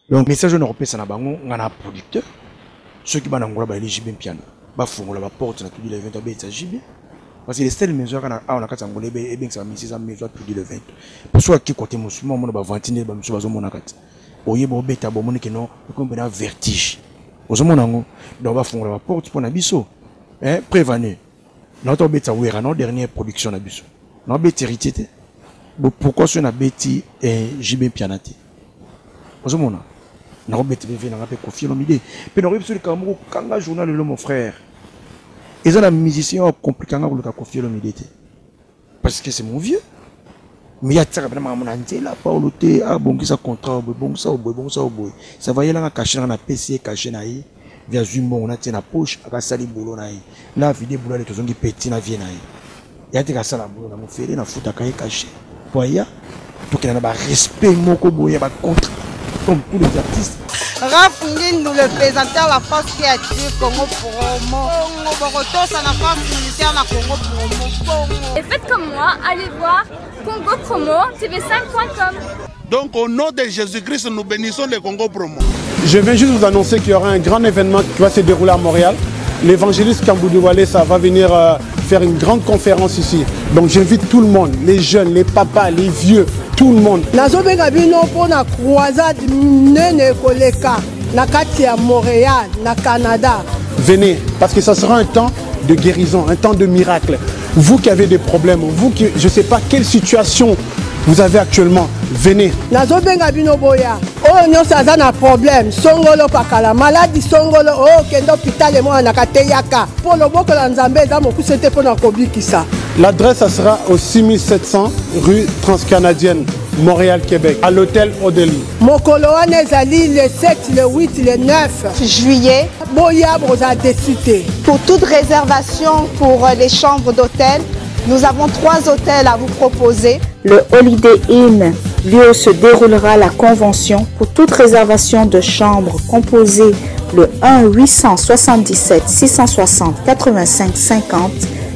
Donc message oyo nakopesa na bango, nga na producteur, soki bana Angola bayeli JB Mpiana, bafongola ba porte na Tudi le 20 abetisa JB, parce que le seul maison yaka na awa na kati ya Angola ebengisa ba musiciens eza maison ya Tudi le 20. Po soki ake kote mosusu mwa mona ba vantine nde ba misusu bazomonaka te. Oyeba obeta bomoni ke non, ekomi mpenza vertige. Ozomona yango? Donc bafongola ba porte mpo na biso. Eh, prévenu. Naota obetisa Werra na dernière production na biso. Na obeti héritier te. Bo pourquoi soki na beti eh, JB Mpiana te? Ozomona? Nakobeta mpe vie na nga mpe Koffi Olomide. Mpe nakoyebi biso likambo moko, kanga journal lelo mon frère. Eza na musicien oyo akomplika nga koleka Koffi Olomide te. Parce que c'est mon vieux. Mais ya tiaka bana makambo na nzela Paulo te, abongisa contrat boye, bongisa boye, bongisa boye. Ça va yelanga cachet na nga, napesi ye cachet na ye. Vie azwi mbongo na tie na poche, akasali boulot na ye. Na vide boulot ale tozongi petit na vie na ye. Ya te kasala boulot na mofele, na futaka ye cachet. Po aya tokenda na ba respect moko boye ya ba contrat comme tous les artistes. Raf Ngindu, le pesanteur, la force qui attire Congo Promo. Congo Bokotosa, la force militaire, la Congo Promo. Congo. Et faites comme moi, allez voir Congo Promo, tv5.com. Donc au nom de Jésus-Christ, nous bénissons le Congo Promo. Je viens juste vous annoncer qu'il y aura un grand événement qui va se dérouler à Montréal. L'évangéliste Kamboudu Walesa va venir faire une grande conférence ici. Donc j'invite tout le monde, les jeunes, les papas, les vieux, tout le monde. Nazobenga bino mpo na croisade nene koleka na kati ya Montréal, na Canada. Venez, parce que ça sera un temps de guérison, un temps de miracle. Vous qui avez des problèmes, vous qui, je sais pas quelle situation vous avez actuellement, venez. Nazobenga bino boya. Oyo nyonso aza na problème, songolo pakala, maladi songolo, oyo okende hôpital emonanaka te, yaka. Po loboko na Nzambe eza mokuse te mpo na kobikisa. L'adresse, ça sera au 6700 rue Transcanadienne, Montréal, Québec, à l'hôtel Odélie. Mokolo wana ezali le 7, le 8, le 9 juillet. Boya boza déçu te. Pour toute réservation pour les chambres d'hôtel, nous avons 3 hôtels à vous proposer. Le Holiday Inn, lieu où se déroulera la convention. Pour toute réservation de chambre, composez le 1 877 660 85 50.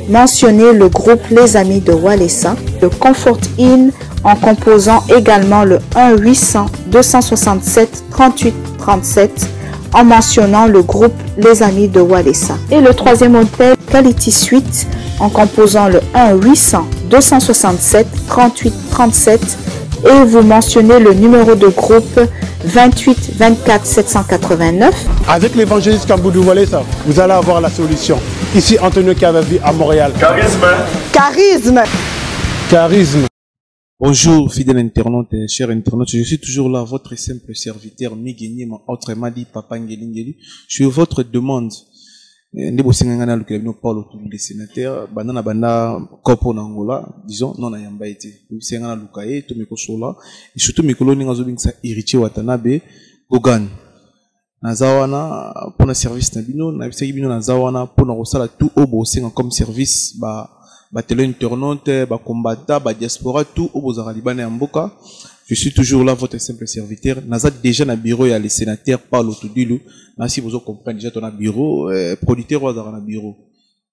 Mentionnez le groupe Les Amis de Walesa. Le Comfort Inn en composant également le 1 800 267 38 37 en mentionnant le groupe Les Amis de Walesa. Et le troisième hôtel, Quality Suite, en composant le 1 800 267 38 37 et vous mentionnez le numéro de groupe 28 24 789. Avec l'évangéliste Kamboudu Walesa, vous allez avoir la solution. Ici Antonio Cavavi à Montréal. Charisme. Charisme. Charisme. Bonjour fidèles internautes et chers internautes, je suis toujours là, votre simple serviteur Miguel, autrement dit Papa Ngelingeli. Je suis votre demande. Nde bosenga nga nalukela bino Paulo Tulu, le sénateur, banda na banda kopo na Angola, disons non na yamba ete. Bosenga nga naluka ye, to mikosola, et surtout mikolo ninga azobengisa Héritier Watanabe, Gogan. Naza wana pona service na bino, nayebisaki bino naza wana pona kosala tout oyo bosenga comme service ba télé internaute, ba combattant, ba diaspora, tout oyo bozalaka libanda ya mboka. Je suis toujours là, votre simple serviteur. Naza déjà na bureau ya le sénateur Paulo Tudilu. Nasi bozo comprendre déjà ton bureau, producteur oyo azalaka na bureau.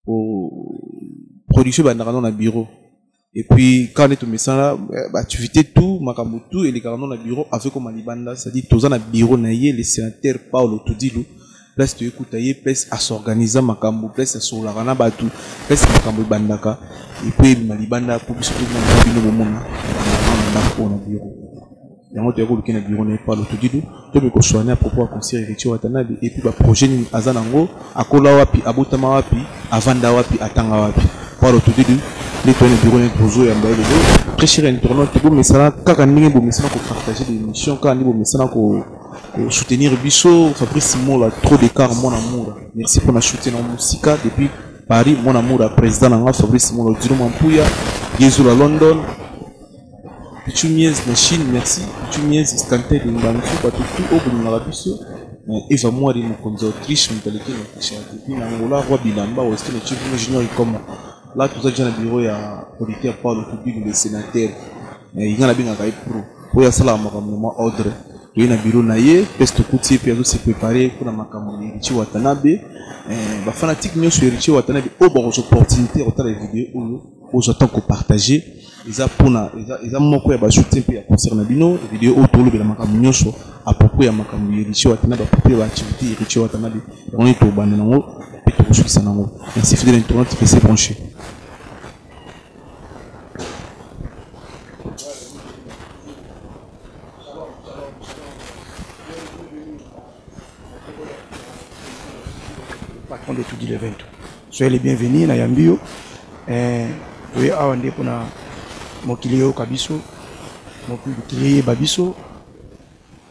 Po production ebandaka na bureau. Et puis quand on est au mesana, ba activité tout, makambo tout elekaka na bureau avec comme libanda, c'est-à-dire toza na bureau na ye le sénateur Paulo Tudilu. Place to écouta ye, place à s'organiser makambo, place à solaka na batu, place makambo ebandaka. Et puis ebima libanda po biso to mona bino bomona na ndako na bureau. Yango toyaki koluka na bureau na ye Paulo Tudilu, to meko soigner à propos ya concert Héritier Watanabe et puis ba projet nini aza nango, akola wapi, abotama wapi, avanda wapi, atanga wapi. Paulo Tudilu nde toyei na bureau na ye tozo yamba ye lelo. Très cher internaute, bomesana kaka ndenge bomesana ko partager des émissions, kaka ndenge bomesana ko soutenir biso. Fabrice Mola, trop d'écart, mon amour. Merci pour la soutien na musika depuis Paris, mon amour, président nanga Fabrice Mola, Dino Mampuya, Yezu la London. Pichu Miez na Chine, merci. Pichu Miez, Scantel de Mbanzu, bato tout oyo bolingaka biso. Eva Mwari, mokonzi ya Autriche, moto aleki na Autriche ya depuis na Angola, Roi Bilamba, Weston Chief, Junior Ikoma. Là, toza déjà na bureau ya producteur Paulo Tudilu, le sénateur. Inga nabengaka ye pro. Oyo asalaka makambo na mwa ordre. Toye na bureau na ye, pese tokuti ye pe azo se préparer mpona makambo ya Héritier Watanabe. Ba fanatique nyonso ya Héritier Watanabe oyo bakozwa opportunité ya kotala video oyo, ozwa temps kopartager. Eza pona eza eza moko ya ba soutien pe ya concert na bino video oyo tolobela makambo nyonso à propos ya makambo ya Héritier Watanabe à propos ya ba activité ya Héritier Watanabe yango nde tobanda nango pe tokosukisa nango. Merci fidèle internaute, restez branché. Patron de Tudi Levento. Soyez les bienvenus na yambi yo. Eh, toye awa nde mpona mokili eyoka biso, mokili eyeba biso.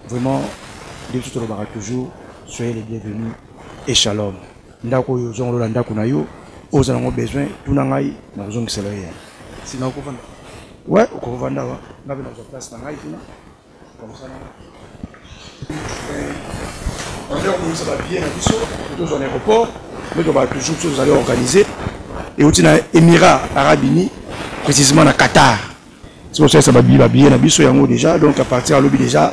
Vraiment, nde biso tolobaka toujours, soyez les bienvenus et shalom. Ndako oyo ozongolola ndako na yo, oza nango besoin, tuna ngai nakozongisela yo. Sina okovanda? Ouais, okovanda awa. Ngai mpe nazwa place na ngai kuna. Comme ça, on kobimisa babillet na biso tozwa na aéroport nde tobaka toujours biso tozali organise euti na émirat arabe unis, précisément na Qatar. Soki osalisa babillet na biso yango déjà, donc à partir alobi déjà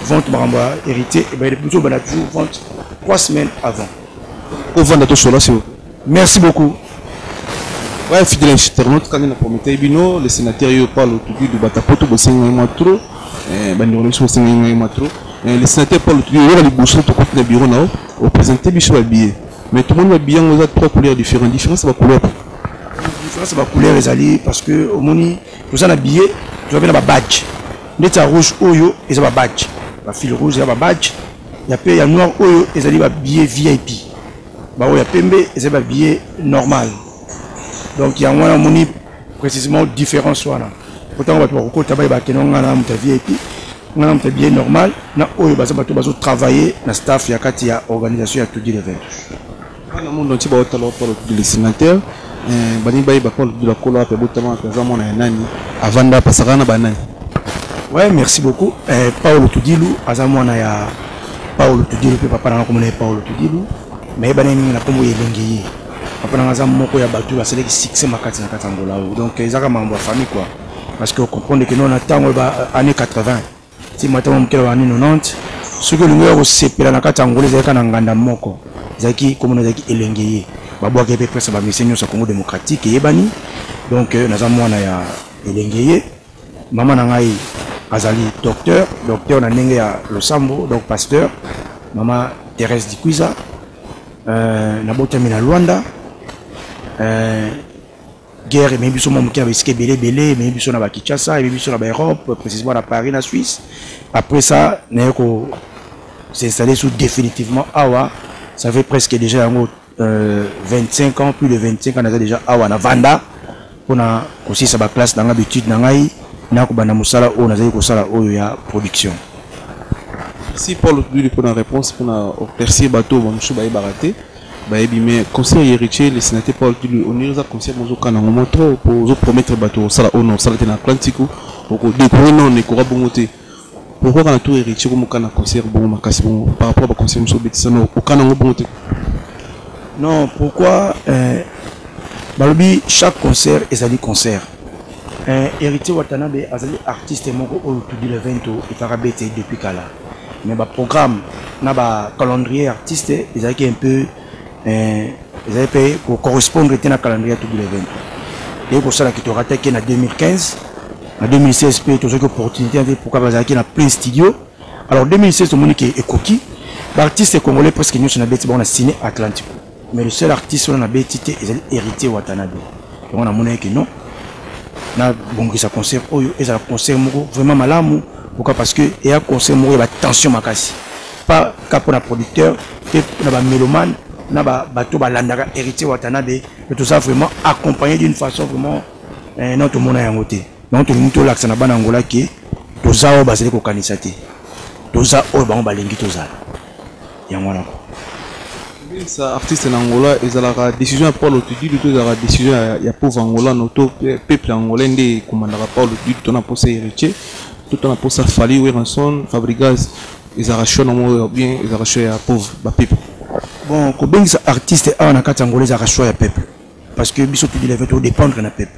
vente makambo ya héritier biso obanda toujours vente 3 semaines avant. Ovanda tosola s'il vous plaît. Merci beaucoup. Ouais, fidèle internaute, quand on a promis bino, le sénateur yo Paulo Tudilu batapoto bosenga moi trop, eh bandeko na biso bosenga ngai moi trop. Eh, le sénateur Paulo Tudilu oyo liboso to koti na bureau na o présenter biso ba billet. Mais tout le monde ba billet ngo za trois couleurs différentes, différence ba couleur. Différence ba couleur ezali parce que omoni toza na billet, toza na ba badge. Ndeti ya rouge oyo eza ba badge. Ba fil rouge ya ba badge, ya pe ya noir oyo ezali ba billet VIP. Ba oyo ya pembe ezali ba billet normal. Donc yango wana omoni précisément différence wana. Pourtant bato bakokota bayeba ke non, nga na moto ya VIP, nga na moto ya billet normal, na oyo baza bato bazo travailler na staff ya kati ya organisation ya Tudi le 20. Bana monde entier baotala Paulo Tudilu le sénateur, eh, balingi bayeba Paulo Tudilu akola wapi, abotama wapi, aza mwana ya nani, avanda wapi, asakana na banani. Ouais, merci beaucoup. Eh, Paulo Tudilu aza mwana ya Paulo Tudilu mpe papa nanga komona ye Paulo Tudilu, mais yebana ye mingi na kombo ya Elenge ye. Papa nanga aza moko ya bato basalaki succès makasi na kati ya Angola oyo. Donc ezaka makambo ya famille quoi. Parce que comprendre que non na ntango ba année 80 ti matama moke na ba année 90, soki olingi oya kosepela na kati ya Angola ezalaki na nganda moko, ezalaki komona ezalaki Elenge ye. Babwaki ye mpe presque ba musiciens nyonso ya Congo démocratique eyebani. Donc naza mwana ya Elenge ye. Mama na ngai azali docteur, docteur na ndenge ya losambo, donc pasteur, mama Thérèse Dikwiza. Nabotami na Luanda. Guerre ememi biso mwa moke na bisika ebele ebele, ememi biso na ba Kinshasa, ememi biso na ba Europe, précisément na Paris, na Suisse. Après ça, naye ko s'installer sous définitivement awa. Ça fait presque déjà yango 25 ans, plus de 25 ans naza déjà awa na Vanda mpona kosilisa ba classe na ngai, ba étude na ngai, na kobanda mosala oyo nazali kosala oyo ya production. Merci Paul Tudilu pour la réponse, pour la éclaircir bateau, bon, mosusu bayebaka te, bayebi, mais conseil héritier, le sénateur Paul Tudilu, on eza conseil mozoka na ngomo trop pour ozo promettre bato osala ono osala te na Atlantique oko découvrir non ekoka bongo te. Pourquoi kana tout héritier comme kana concert bongo makasi bongo par rapport à conseil mosusu obetisa no okana ngo bongo te? Non, pourquoi balobi chaque concert ezali concert. Héritier Watanabe azali artiste moko oyo Tudi le Vento efaka bete depuis kala. Mais ba programme na ba calendrier artiste ezalaki un peu ezalaki pe ko correspondre te na calendrier ya Tudi le Vento. Et kosala ki torataki na 2015, na 2016 pe tozwaki opportunité te pourquoi bazalaki na plein studio. Alors 2016 tomoni ke ekoki ba artiste congolais presque nyonso na beti bango na Ciné Atlantico. Mais le seul artiste wana na beti te ezali Héritier Watanabe. Yango namonaki ke non, na bongisa concert oyo ezala concert moko vraiment malamu. Pourquoi? Parce que eya concert moko ya ba tension makasi, pas ka mpona producteur te, na ba mélomane na ba bato balandaka Héritier Watanabe, mais toza vraiment accompagné d'une façon vraiment non tomona yango te. Donc tolingi tolakisa na bana Angola ke toza oyo bazali kokanisa te, toza oyo bango balingi tozala. Yango wana ko. Sa artiste na Angola ezalaka décision ya Paulo Tudilu to ezalaka décision ya pauvre Angola no to peuple angolais nde ekomandaka Paulo Tudilu to na posa héritier to to na posa Fally Werrason Fabregas ezalaka choix na moko bien ezalaka choix ya pauvre ba peuple. Bon, kobengisa artiste awa na kati ya Angola ezalaka choix ya peuple parce que biso Tudi le Vento dépendre na peuple.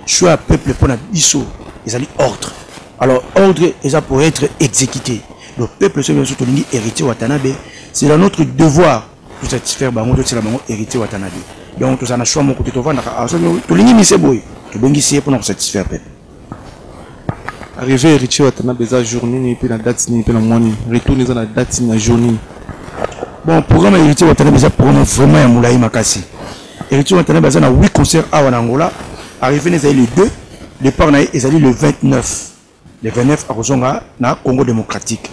Choix ya peuple mpona biso ezali ordre. Alors ordre eza pour être exécuté. Le peuple soki biso tolingi Héritier Watanabe, c'est dans notre devoir de satisfaire bango, totiela bango Héritier Watanabe. Donc tozala na choix moko te, tovandaka awa soki tolingi mise boye tobengisi ye mpona kosatisfaire peuple. Arrivée Héritier Watanabe eza jour nini mpe na date nini mpe na mois nini? Retour eza na date nini na jour nini? Bon, programme ya Héritier Watanabe eza programme vraiment ya molai makasi. Héritier Watanabe aza na 8 concerts awa na Angola. Arrivée na ezali le 2, départ na ye ezali le 29. Le 29 akozonga na Congo démocratique.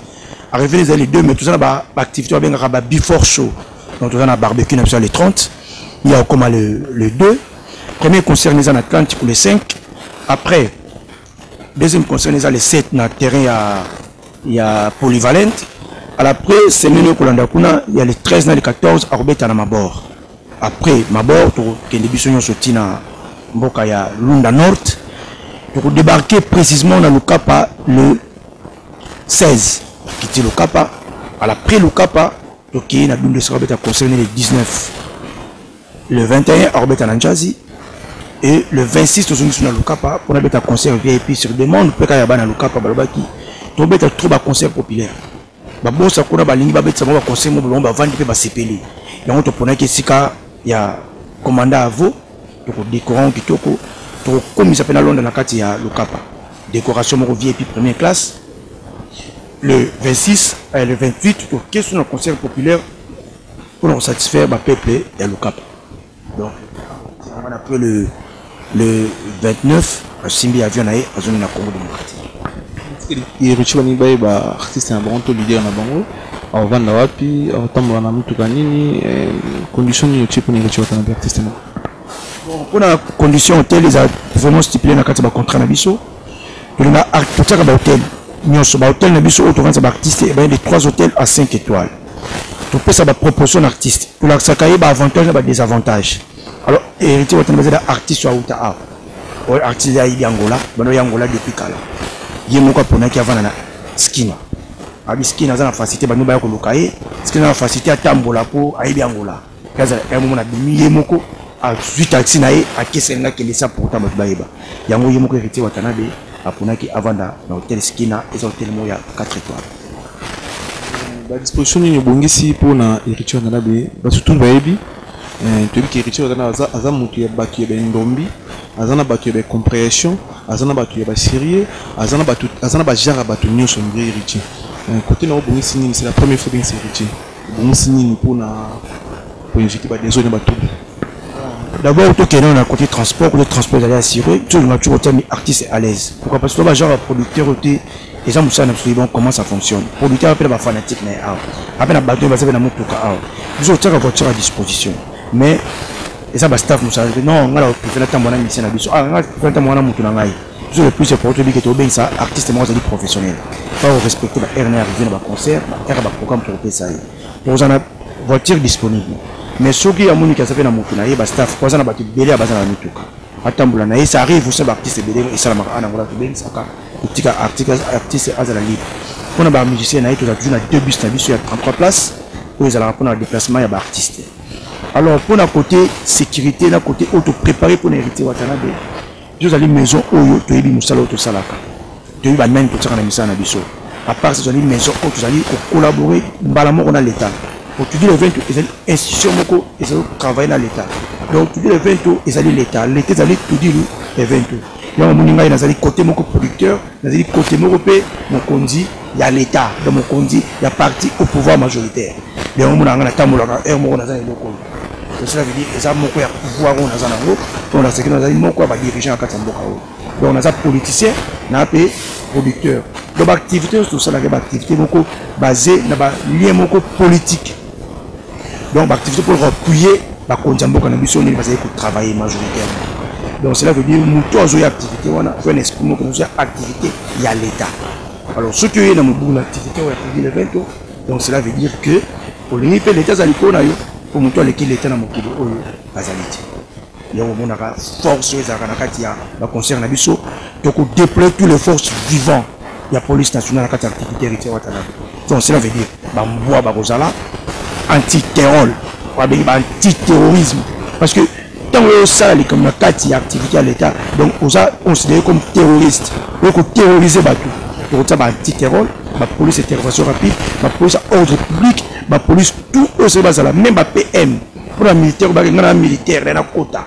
Arrivée na ezali le 2, mais toza na ba activité babengaka ba before show. Donc toza na barbecue na biso le 30, ya okoma le 2. Premier concert eza na Atlantique le 5. Après deuxième concert eza le 7 na terrain ya polyvalente. À l'après semaine oyo kolanda kuna ya le 13 na le 14 akobeta na Mabor. Après Mabor tokokende biso nyonso ntina mboka ya Lunda Nord. Tokodébarquer précisément na Lukapa le 16. Kiti Lukapa, à l'après Lukapa tokei na Dundu esika akobeta concert le 19. Le 21 akobeta na Njazi et le 26 tozongi so na Lukapa mpona beta concert VIP sur demande mpe kaka ya bana Lukapa. Balobaki tobeta trop ba concert populaire, babosa kuna balingi babetisa bango ba concert moko, bango bavandi mpe basepeli. Yango toponaki esika ya commanda avo, tokodécorer kitoko, tokokomisa mpe na Londres na kati ya Lukapa, décoration moko VIP première classe. Le 26 et le 28 toke so na concert populaire mpona kosatisfaire bapeuple ya Lukapa. Donc après le 29 asimbi avion na ye, azongi na Congo démocratique. Héritier, baningi bayeba artiste na bango to leader na bango akovanda wapi, akotambola na mutuka nini, condition nini otie mpona Héritier Watanabe, artiste na? Bon, mpona condition hôtel eza vraiment stipulé na kati ya bacontrat na biso. Tolinga totiaka bahotel nyonso, bahotel na biso oyo tokanisa baartiste ebandi de 3 hôtels à 5 étoiles. Topesa baproposition na artiste, tolakisaka ye baavantage na badésavantage. Alors Héritier Watanabe aza artiste oyo auta awa, oyo artiste ayebi Angola, bano ya Angola depuis kala. Ye moko aponaki avanda na Skina. Abi Skina aza na facilité, bano baya koluka ye. Skina na facilité atambola mpo ayebi Angola. Azala momo na bimi, ye moko azwi taxi na ye, akeselinga akende sa pourtant bato bayeba yango. Ye moko Héritier Watanabe aponaki avanda na hôtel Skina, eza hôtel moko ya 4 étoiles. Badisposition nini obongisi mpona Héritier Watanabe? Basurtout bayebi, toyebi ke Héritier Watanabe aza moto ya bato ya baindombi, aza na bato ya bacompréhension, aza na bato ya basérieux, aza na bato, aza na bagenre ya bato nyonso. Ndire Héritier, côté na obongisi nini? C'est la première fois obengisi Héritier, obongisi nini mpona koinviter badésordre na batrouble? D'abord tokende na côté transport. Côté transport ezali assuré. Tolinga toujours kotia artiste à l'aise. Pourquoi? Parce que to bagenre ya producteur te, eza mosala na biso. Bon, comment ça fonctionne? Producteur ape na bafanatique na ye awa, ape na bato oyo baza mpe na motuka awa. Biso kotiaka voiture à disposition, mais eza bastaff mosala te. Non, ngai na préfère natambola na musicien na biso, ah, ngai préfère natambola na motu na ngai. Biso le plus important, toyebi ke tobengisa artiste moko azali professionnel, fa korespecte ba heure na arrivé na baconcert, ba heure ya baprogramme tokopesa ye. Tokozala na voiture disponible, mais soki amoniki aza mpe na motu na ye, bastaff po aza na bato ebele ya baza na mituka, atambola na ye. Ça arrive aussi, baartiste ebele esalamaka ana Angola, tobengisaka, totika artiste azala libre. Mpona bamusicien na ye, tozala toujours na deux bus na biso ya 33 places oyo ezalaka mpona déplacement ya baartiste. Alors mpona côté sécurité na côté oyo topréparé mpona Héritier Watanabe, biso ozali maison oyo toyebi mosala oyo tosalaka, toyebi banani totiaka na misala na biso. À part ça, tozali maison oyo tozali kocollaborer mbala moko na l'État. Tudilu Evento ezali institution moko ezali kotravailler na l'État. Donc Tudilu Evento ezali l'État, l'État ezali Tudilu Evento. Yango omoni ngai nazali côté moko producteur, nazali côté moko mpe mokonzi ya l'État, donc mokonzi ya parti au pouvoir majoritaire. Yango omona ngai natambolaka heure moko, naza na eloko oyo. Donc cela veut dire eza moko ya pouvoir oyo naza nango mpo nazalaki, nazali moko ya badirigeant na kati ya mboka oyo. Donc naza politicien na mpe producteur. Donc baactivité nyonso tosalaka, baactivité moko basé na balien moko politique, donc baactivité pour appuyer bakonzi ya mboka na biso ndenge bazali kotravailler majoritairement. Donc cela veut dire moto azoya activité wana faut un esprit moko nazoya activité ya l'État. Alors soki oye na mobulu na activité oyo ya Tudilu Evento, donc cela veut dire que olingi mpe l'État azali likolo na yo, mpo moto aleki l'État na mokili oyo azali te. Yango omonaka force oyo ezalaka na kati ya baconcert na biso, tokodéployer tous les forces vivant ya police nationale na kati ya activité Héritier Watanabe. Donc cela veut dire bambwa bakozala anti-terror, babengi ba anti-terrorisme, parce que ntango oyo osala likambo na kati ya activité ya l'État, donc oza considéré comme terroriste, oyo koterroriser bato. Tokotia ba anti-terror, bapolice intervention rapide, bapolice ya ordre public, bapolice tout oyo soki bazala, même ba PM mpona militaire bake. Ngai na militaire na nakota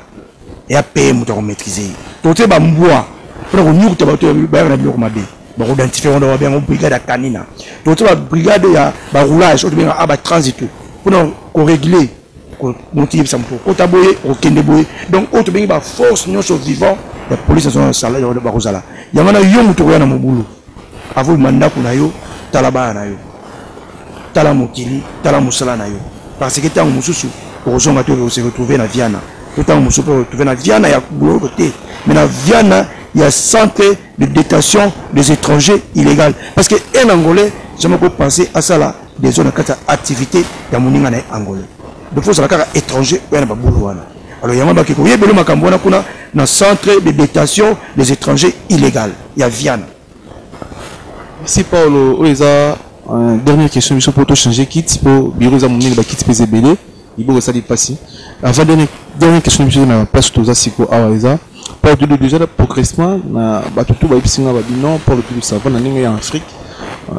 ya PM, moto akomaîtrise ye. Tokotia bambwa mpona konyukuta bato bayaka na biloko mabe. Bakoidentifie wana, babenga brigade ya kanina. Tokotia babrigade ya baroulage oyo tobengaka a batransit mpona koregle moto, yebisa moto okota boye, okende boye. Donc oyo tobengi baforce nyonso vivant ya police nationale bakozala yango wana. Yo moto okoya na mobulu, avant obima ndako na yo, tala bana na yo, tala mokili, tala mosala na yo, parce que ntango mosusu okozonga te, ose retrouver na Viana to ntango mosusu mpe retrouver na Viana ya boloko te, mais na Viana ya centre de détention des étrangers illégal, parce que un Angolais jamais kopenser asala des na kati ya activité ya moninga na ye Angolais. Donc faut ozala kaka étranger oya na babulu wana. Alors yango bake koyebelo makambo wana kuna na centre de détention des étrangers illégal ya Viana. Merci Paulo. Oyo eza dernière question biso mpo tochange kit, mpo bureau eza monene, bakiti mpe eza ebele, liboko esali mpasi. Avant dernière question biso na place toza siko awa, eza Paul Dudu. Déjà progressement na bato tu bayebisi nga, babi non, Paul Dudu, ça va na ndenge ya Afrique,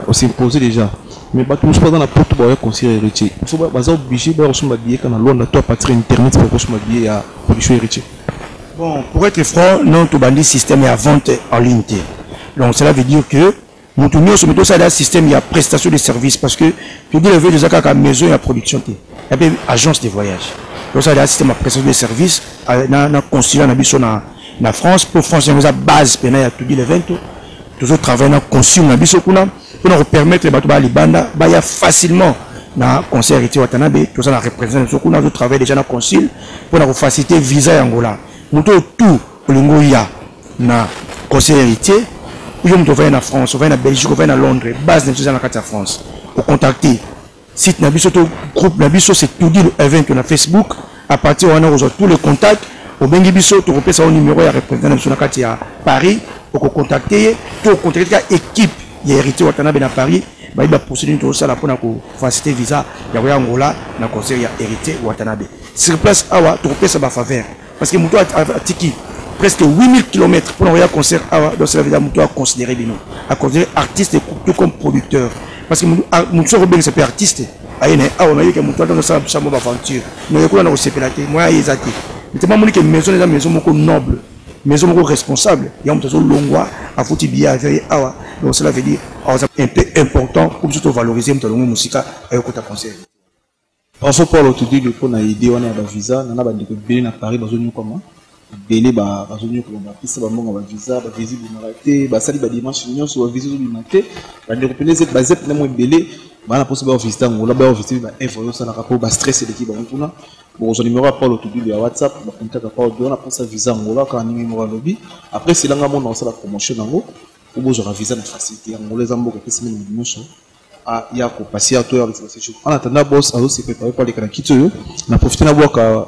os'impose déjà, mais bato mosusu baza na poto, baya concert Héritier, il faut baza obligé baya kosomba billet kaka na Lwanda to à partir internet po kosomba billet ya production Héritier? Bon, pour être franc, non, tobandi système ya vente en ligne te. Donc cela veut dire que moto nyonso moto osala système ya prestation de service, parce que todi levé eza kaka maison ya production te, ya mpe agence de voyage. Donc osala système ya prestation de service na consulat na biso na France, mpo France yango eza base mpena ya Tudi Levento. Tozotravaille na consul na biso kuna mpona kopermettre bato baya libanda baya facilement na concert Héritier Watanabe. Toza na représentant na biso kuna, azotravaille déjà na consul mpona kofaciliter visa ya Angola. Moto oyo tout olingi oya na concert Héritier, yo moto ovandi na France, ovandi na Belgique, ovandi na Londres, base na biso eza na kati ya France, ocontacte site na biso to groupe na biso, c'est Tudi Event na Facebook. À partir wana okozwa tous les contacts, obengi biso, tokopesa yo numéro ya représentant na biso na kati ya Paris, okocontacte ye to ocontacte kaka équipe ya Héritier Watanabe na Paris, bayebi baprocédure nini tozosala mpona kofaciliter visa ya koya Angola na concert ya Héritier Watanabe. Sur place awa tokopesa bafaveur, parce que moto atiki presque 8000 km mpona koya concert awa. Donc cela veut dire moto aconsidéré bino, aconsidéré artiste tout comme producteur, parce que moto soki obengisa mpe artiste aye na ye awa, nayoki moto ata osala bisambo baventure, naye kuna na kosepela te, moya aye eza te. Ntema moni ke maison eza maison moko noble, maison moko responsable, yango moto azolongwa afuti billet avion ye awa. Donc cela veut dire aza un peu important pour biso tovaloriser moto alongwe mosika ayokota concert. Bravo Paul Tudili mpona idée wana ya bavisa nana. Bandeko ebele na Paris bazonyokama, ebele bazonyokama, bapesa bambongo bavisa, bavisa ebimaka te, basali badimanche nyonso, bavisa ezobima te. Bandeko pene bazep na mo ebele bana mposa bayovisite Angola, bayovisite baevre oyo osalaka mpo bastress eleki bango kuna. Bokozwa numéro ya Paul Tudili ya WhatsApp, bakontaka Paul wana mposa visa Angola kaka ndenge moko alobi. Après selanga mona osala promotion nango po bozwaka visa na facilité. Angola eza mboka epesi mingi nyonso ya kopasi ya to ya séjour. En attendant, boss azo se préparer pour aleka na kiti oyo, na profite na bwaka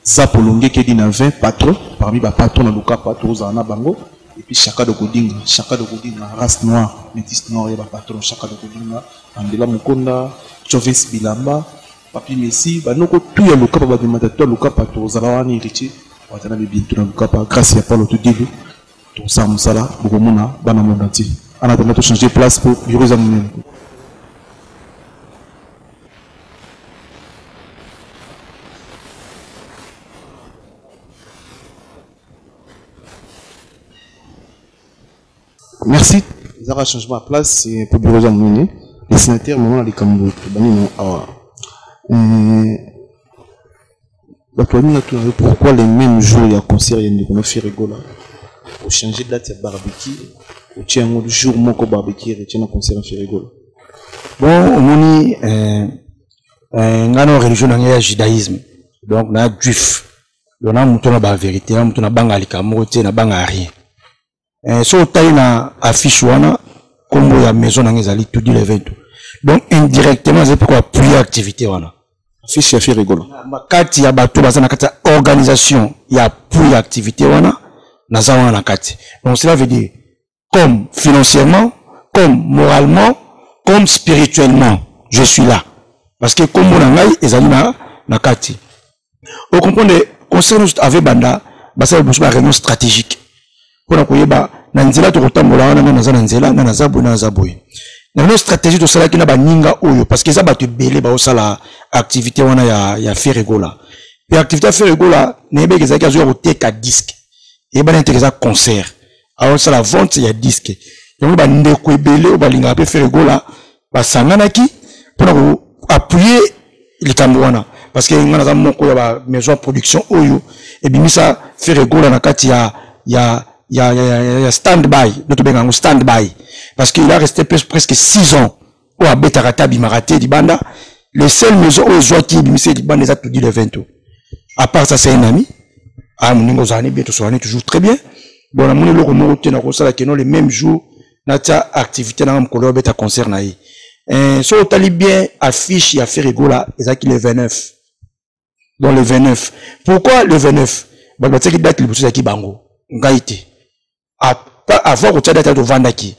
Zapo Longeke di na 20 patron parmi bapatron na Lukapa, tozala na bango. Et puis Chaka de Kodinga, Chaka de Kodinga, race noire, métis noire ya bapatron, Chaka de Kodinga, Mandela Mokonda, Choves Bilamba, Papi Messi, banoko tu ya Lukapa, babimata to ya Lukapa, tozala wana. Héritier Watana bientôt na Lukapa grâce ya Paulo Tudilu. Tosala mosala, bokomona bana monde entier. En attendant, tochanger place po bureau eza monene. Merci. Ezaka changement ya place po bureau eza monene. Dessinateur mama na likambo tobandi awa, bato baninga tuna yo pourquoi le même jour ya concert ya ndeko na Ferre Gola, ochange date ya barbecue, otie yango jour moko barbecue Héritier na concert ya Ferre Gola? Bon, omoni, ngai na religion na ngai ya judaïsme, donc na juif, donc na moto na bavérité, na moto nabanga likambo moko te, nabanga rien. So otali na affiche wana, nkombo ya maison na ngai ezali Tudi Levento, donc indirectement ezali mpe koappuyer activité wana. Affiche ya Ferre Gola? Kati ya bato baza na kati ya organisation ya appui ya activité wana, naza wana na kati. Donc cela veut dire comme financièrement, comme moralement, comme spirituellement, je suis là, parce que kombo na ngai ezali na kati. Ocomprendre, concert nyonso ave banda basala liboso ba réunion stratégique mpona koyeba na nzela tokotambola wana, nga naza na nzela, nga naza boye, nga naza boye. Na réunion stratégie tosalaki na baninga oyo, parce que eza bato ebele baosala activité wana ya Ferre Gola. Mpe activité ya Ferre Gola, nayebeki ezalaki azoya koteka disque, eyebani ete eza concert, aosala vente ya disque. Yango bandeko ebele oyo balingaka mpe Ferre Gola basanganaki mpona koappuyer likambo wana, parce que ngai naza moko ya ba maison ya production oyo ebimisa Ferre Gola na kati ya stand by, nde tobenga yango stand by, parce que il a resté presque 6 ans oyo abetaka te, abimaka te libanda. Le seul maison oyo ezwaki ebimisa libanda eza Tudi le 20. À part ça, c'est un ami, ah, moninga ozala ne bien, tosolani toujours très bien. Bon, namoni eloko moko te nakosala keno le même jour natia activité nanga mokolo oyo abeta concert na ye. Soki otali bien affiche ya Ferre Gola, ezalaki le 29. Donc le 29, pourquoi le 29? Bato batiaki date liboso ezalaki bango, ngai te. Avant kotia date, tovandaki,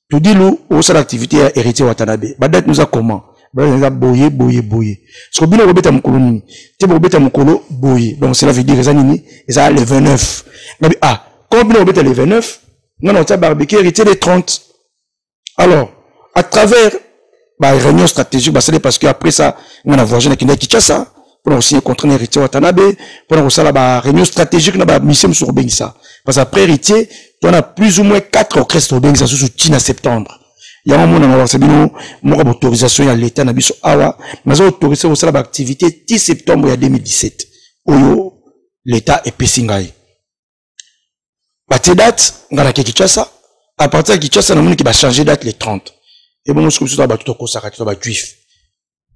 Tudilu osala activité ya Héritier Watanabe, badate noza comment? Eza boye boye boye. Siko bino kobeta mokolo nini te? Bokobeta mokolo boye. Donc cela veut dire eza nini? Eza le 29. Ngabi, ah, comme bino kobeta le 29, nga na kotia barbecue Héritier le 30. Alors à travers ba réunion stratégique basali, parce que après ça nga na voyage, nakende ya Kinshasa mpona kosigner contrat na Héritier Watanabe, mpona kosala ba réunion stratégique na bamission mosusu kobengisa, parce que après Héritier tona plus ou moins 4 orchestre kobengisa susu ntina septembre. Yango monanga bakisa bino moko baautorisation ya l'état na biso awa, naza autorisé kosala baactivité ti septembre ya 2017 oyo l'état epesi ngai. Batie date, ngai nake Kinshasa. À partir ya Kinshasa, namoniki bachange date le 30. Ebongo soki biso toa bato tokosaka te, to bajuif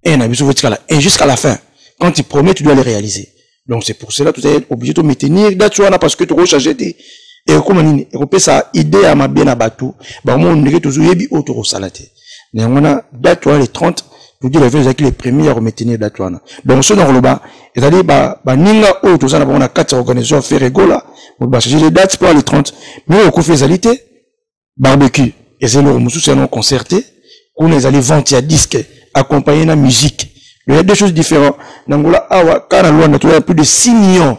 un na biso votikala un jusqu'à la fin. Quand tu promets, tu dois le réaliser. Donc c'est pour cela tozali obligé to maintenir date wana, parce que tokochange te, ekokoma nini? Ekopesa idée ya mabe na bato, bakomona ndenge tozoyebi oyo tokosala te. Na yango wana date wana le 30, todi la ezalaki le premier ya komaintenir date wana. Donc soki na koloba ezali baninga oyo toza na bango na kati ya organisation Ferre Gola, bachange les dates mpo le 30. Mais oyo okufi ezali te barbecue, eza eloko mosusu ya non concert te. Kuna ezali vente ya disque accompagné na musique. Il y a deux choses différentes. Na Angola awa, kaka na Luanda, toza plus de 6 millions,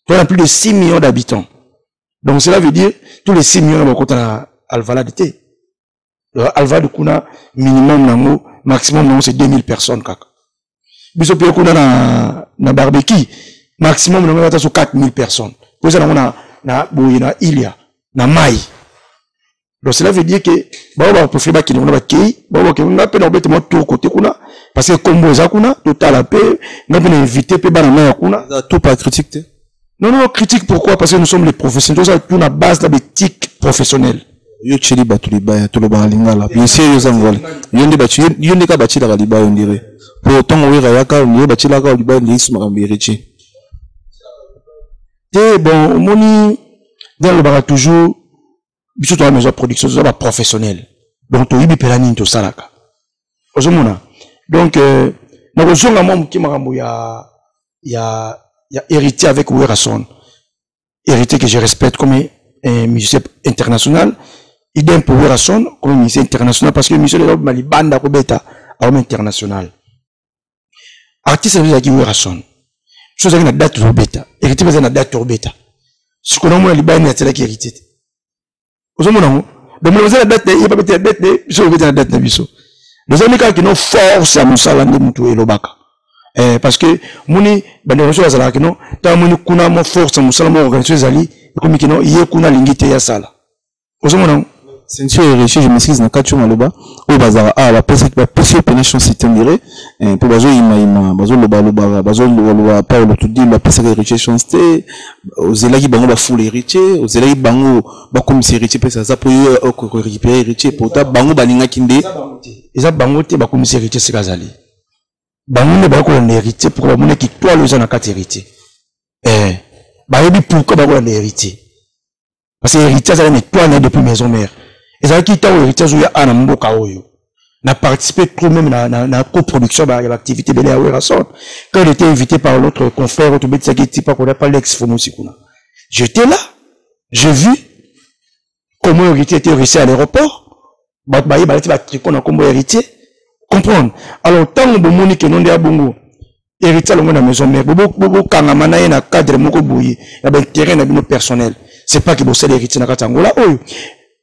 toza plus de 6 millions d'habitants. Donc cela veut dire tous les 6 millions na bakota na Alvalade te. Alvalade kuna, minimum nango, maximum nango c'est 2000 personnes kaka. Biso mpe kuna na barbecue, maximum nango ata so 4000 personnes, po eza nango na boye na ilia na mai. Donc cela veut dire que bao bapréféré bakende kuna, bakei bao bakende. Nga mpe na kobeta mwa tour côté kuna, parce que kombo eza kuna, totala mpe. Nga mpe na invité mpe bana mai ya kuna. Tout pas critique te? Non, non, critique pourquoi? Parce que nous sommes les professionnels, tozala tout na base na baéthique professionnelle. Yo tieli bato libaya, tolobaka lingala, bien sûr. Yo oza ngwala, yo nde yo nde kaka batielaka libaya, ondire po ntango oyeka yaka ondire batielaka libaya, ondire lisusu makambo Héritier. Te, bon, omoni nde alobaka toujours, biso toza maison ya production, toza baprofessionnel, donc toyebi mpela nini tosalaka. Ozomona, donc nakozonga mwa moke makambo ya Héritier avec Werrason. Héritier que je respecte comme un musicien international, idem pour Werrason comme musicien international, parce que musicien eza libanda kobeta aoma international. Artiste na biso ezalaki Werrason, biso ozalaki na date tobeta, Héritier mpe azali na date tobeta. Sikoyo naomona libaya nini atielaki Héritier te? Ozomona yango, donc oza na date na ye, babeta date na ye, biso obeta na date na biso. Tozali kaka kino force ya mosala nde motu elobaka. Parce que moni bandeko nyonso bazalaka kino ntango moni kuna mo force ya mosala mo organisation ezali, ekomi kino ye kuna alingi te ya sala. Ozomona yango. Ceinture Héritier, je m'excuse na kati yo maloba oyo bazalaka awa, bapesi yo pene chance te, ndire mpo bazoyimayima, bazolobalobaka, bazolobaloba. Paulo Tudi bapesaka Héritier chance te. Ozelaki bango bafula Héritier, ozelaki bango bakomisa Héritier mpe aza mpo yo okorécupérer Héritier, pourtant bango balingaki nde. Eza bango te bakomisa Héritier sika azali. Bango nde bakolanda Héritier pour bamonaki toile eza na kati Héritier. Bayebi pourquoi bakolanda Héritier, parce que Héritier azali na étoile na ye depuis maison mère. Ezalaki ntango Héritier azoya a na mboka oyo, na participé trop même na coproduction ya baactivité ebele ya Werrason. Quand il était invité par l'autre confrère oyo tobetisaki tipa koda pa Lex Fomosi kuna, j'étais là, j'ai vu comment Héritier était réussi à l'aéroport. Bato baye balati batricot na nkombo Héritier, comprendre. Alors ntango bomoni keno nde ya bongo, Héritier alongwe na maison mère, bokangama na ye na cadre moko boye ya baintérêt na bino personnel. C'est pas que bosala Héritier na kati ya Angola oyo.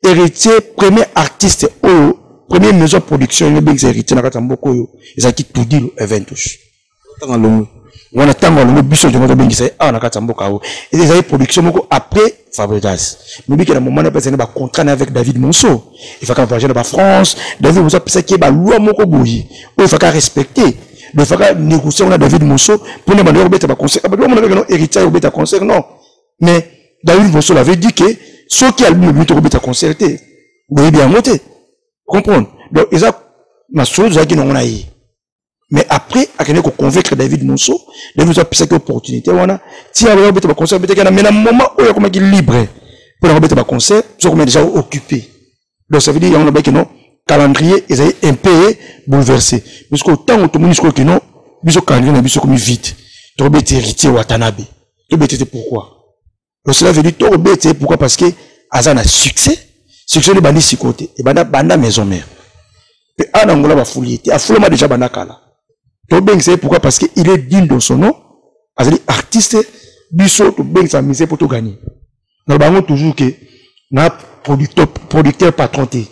Héritier, premier artiste oyo, premier maison production oyo ebengisa Héritier na kati ya mboka oyo ezalaki Tudilo Eventus. Ntango alongwe. Wana ntango alongo biso tongo tobengisa ye awa na kati ya mboka oyo. Ezali production moko après Fabregas. Mobiki na moment na pesa ba contrat na avec David Monso. Il faut voyager na ba France. David Monso apesaki ye ba loi moko boye. Oyo il faut respecter. Donc il faut négocier na David Monso pour ne ba kobeta ba concert. Ba mona kaka non héritier kobeta concert non. Mais David Monso l'avait dit que soki album ebimi tokobeta concert te. Boyebi yango te. Comprendre? Donc eza masolo tozalaki nango na ye. Mais après akende ko convaincre David Monso, David Monso apesaki opportunité wana, ti aloba obeta ba concert obetaki na mais na moment oyo akomaki libre mpo na kobeta ba concert, biso akomaki déjà occupé. Donc ça veut dire yango nalobaki non, calendrier ezali un peu bouleversé. Mais sikoyo ntango tomoni sikoyo ke non, biso calendrier na biso ekomi vide, tokobeta héritier Watanabe, tobeta te pourquoi? Donc cela veut dire tokobeta ye pourquoi? Parce que aza na succès, succès ebandi sikoyo te, ebanda banda maison mère. Pe ana Angola bafuli ye te, afulama déjà banda kala. Tobengisa ye pourquoi? Parce que il est digne de son nom, azali artiste, biso tobengisa musicien po togagner. Naloba yango toujours que na producteur patron te.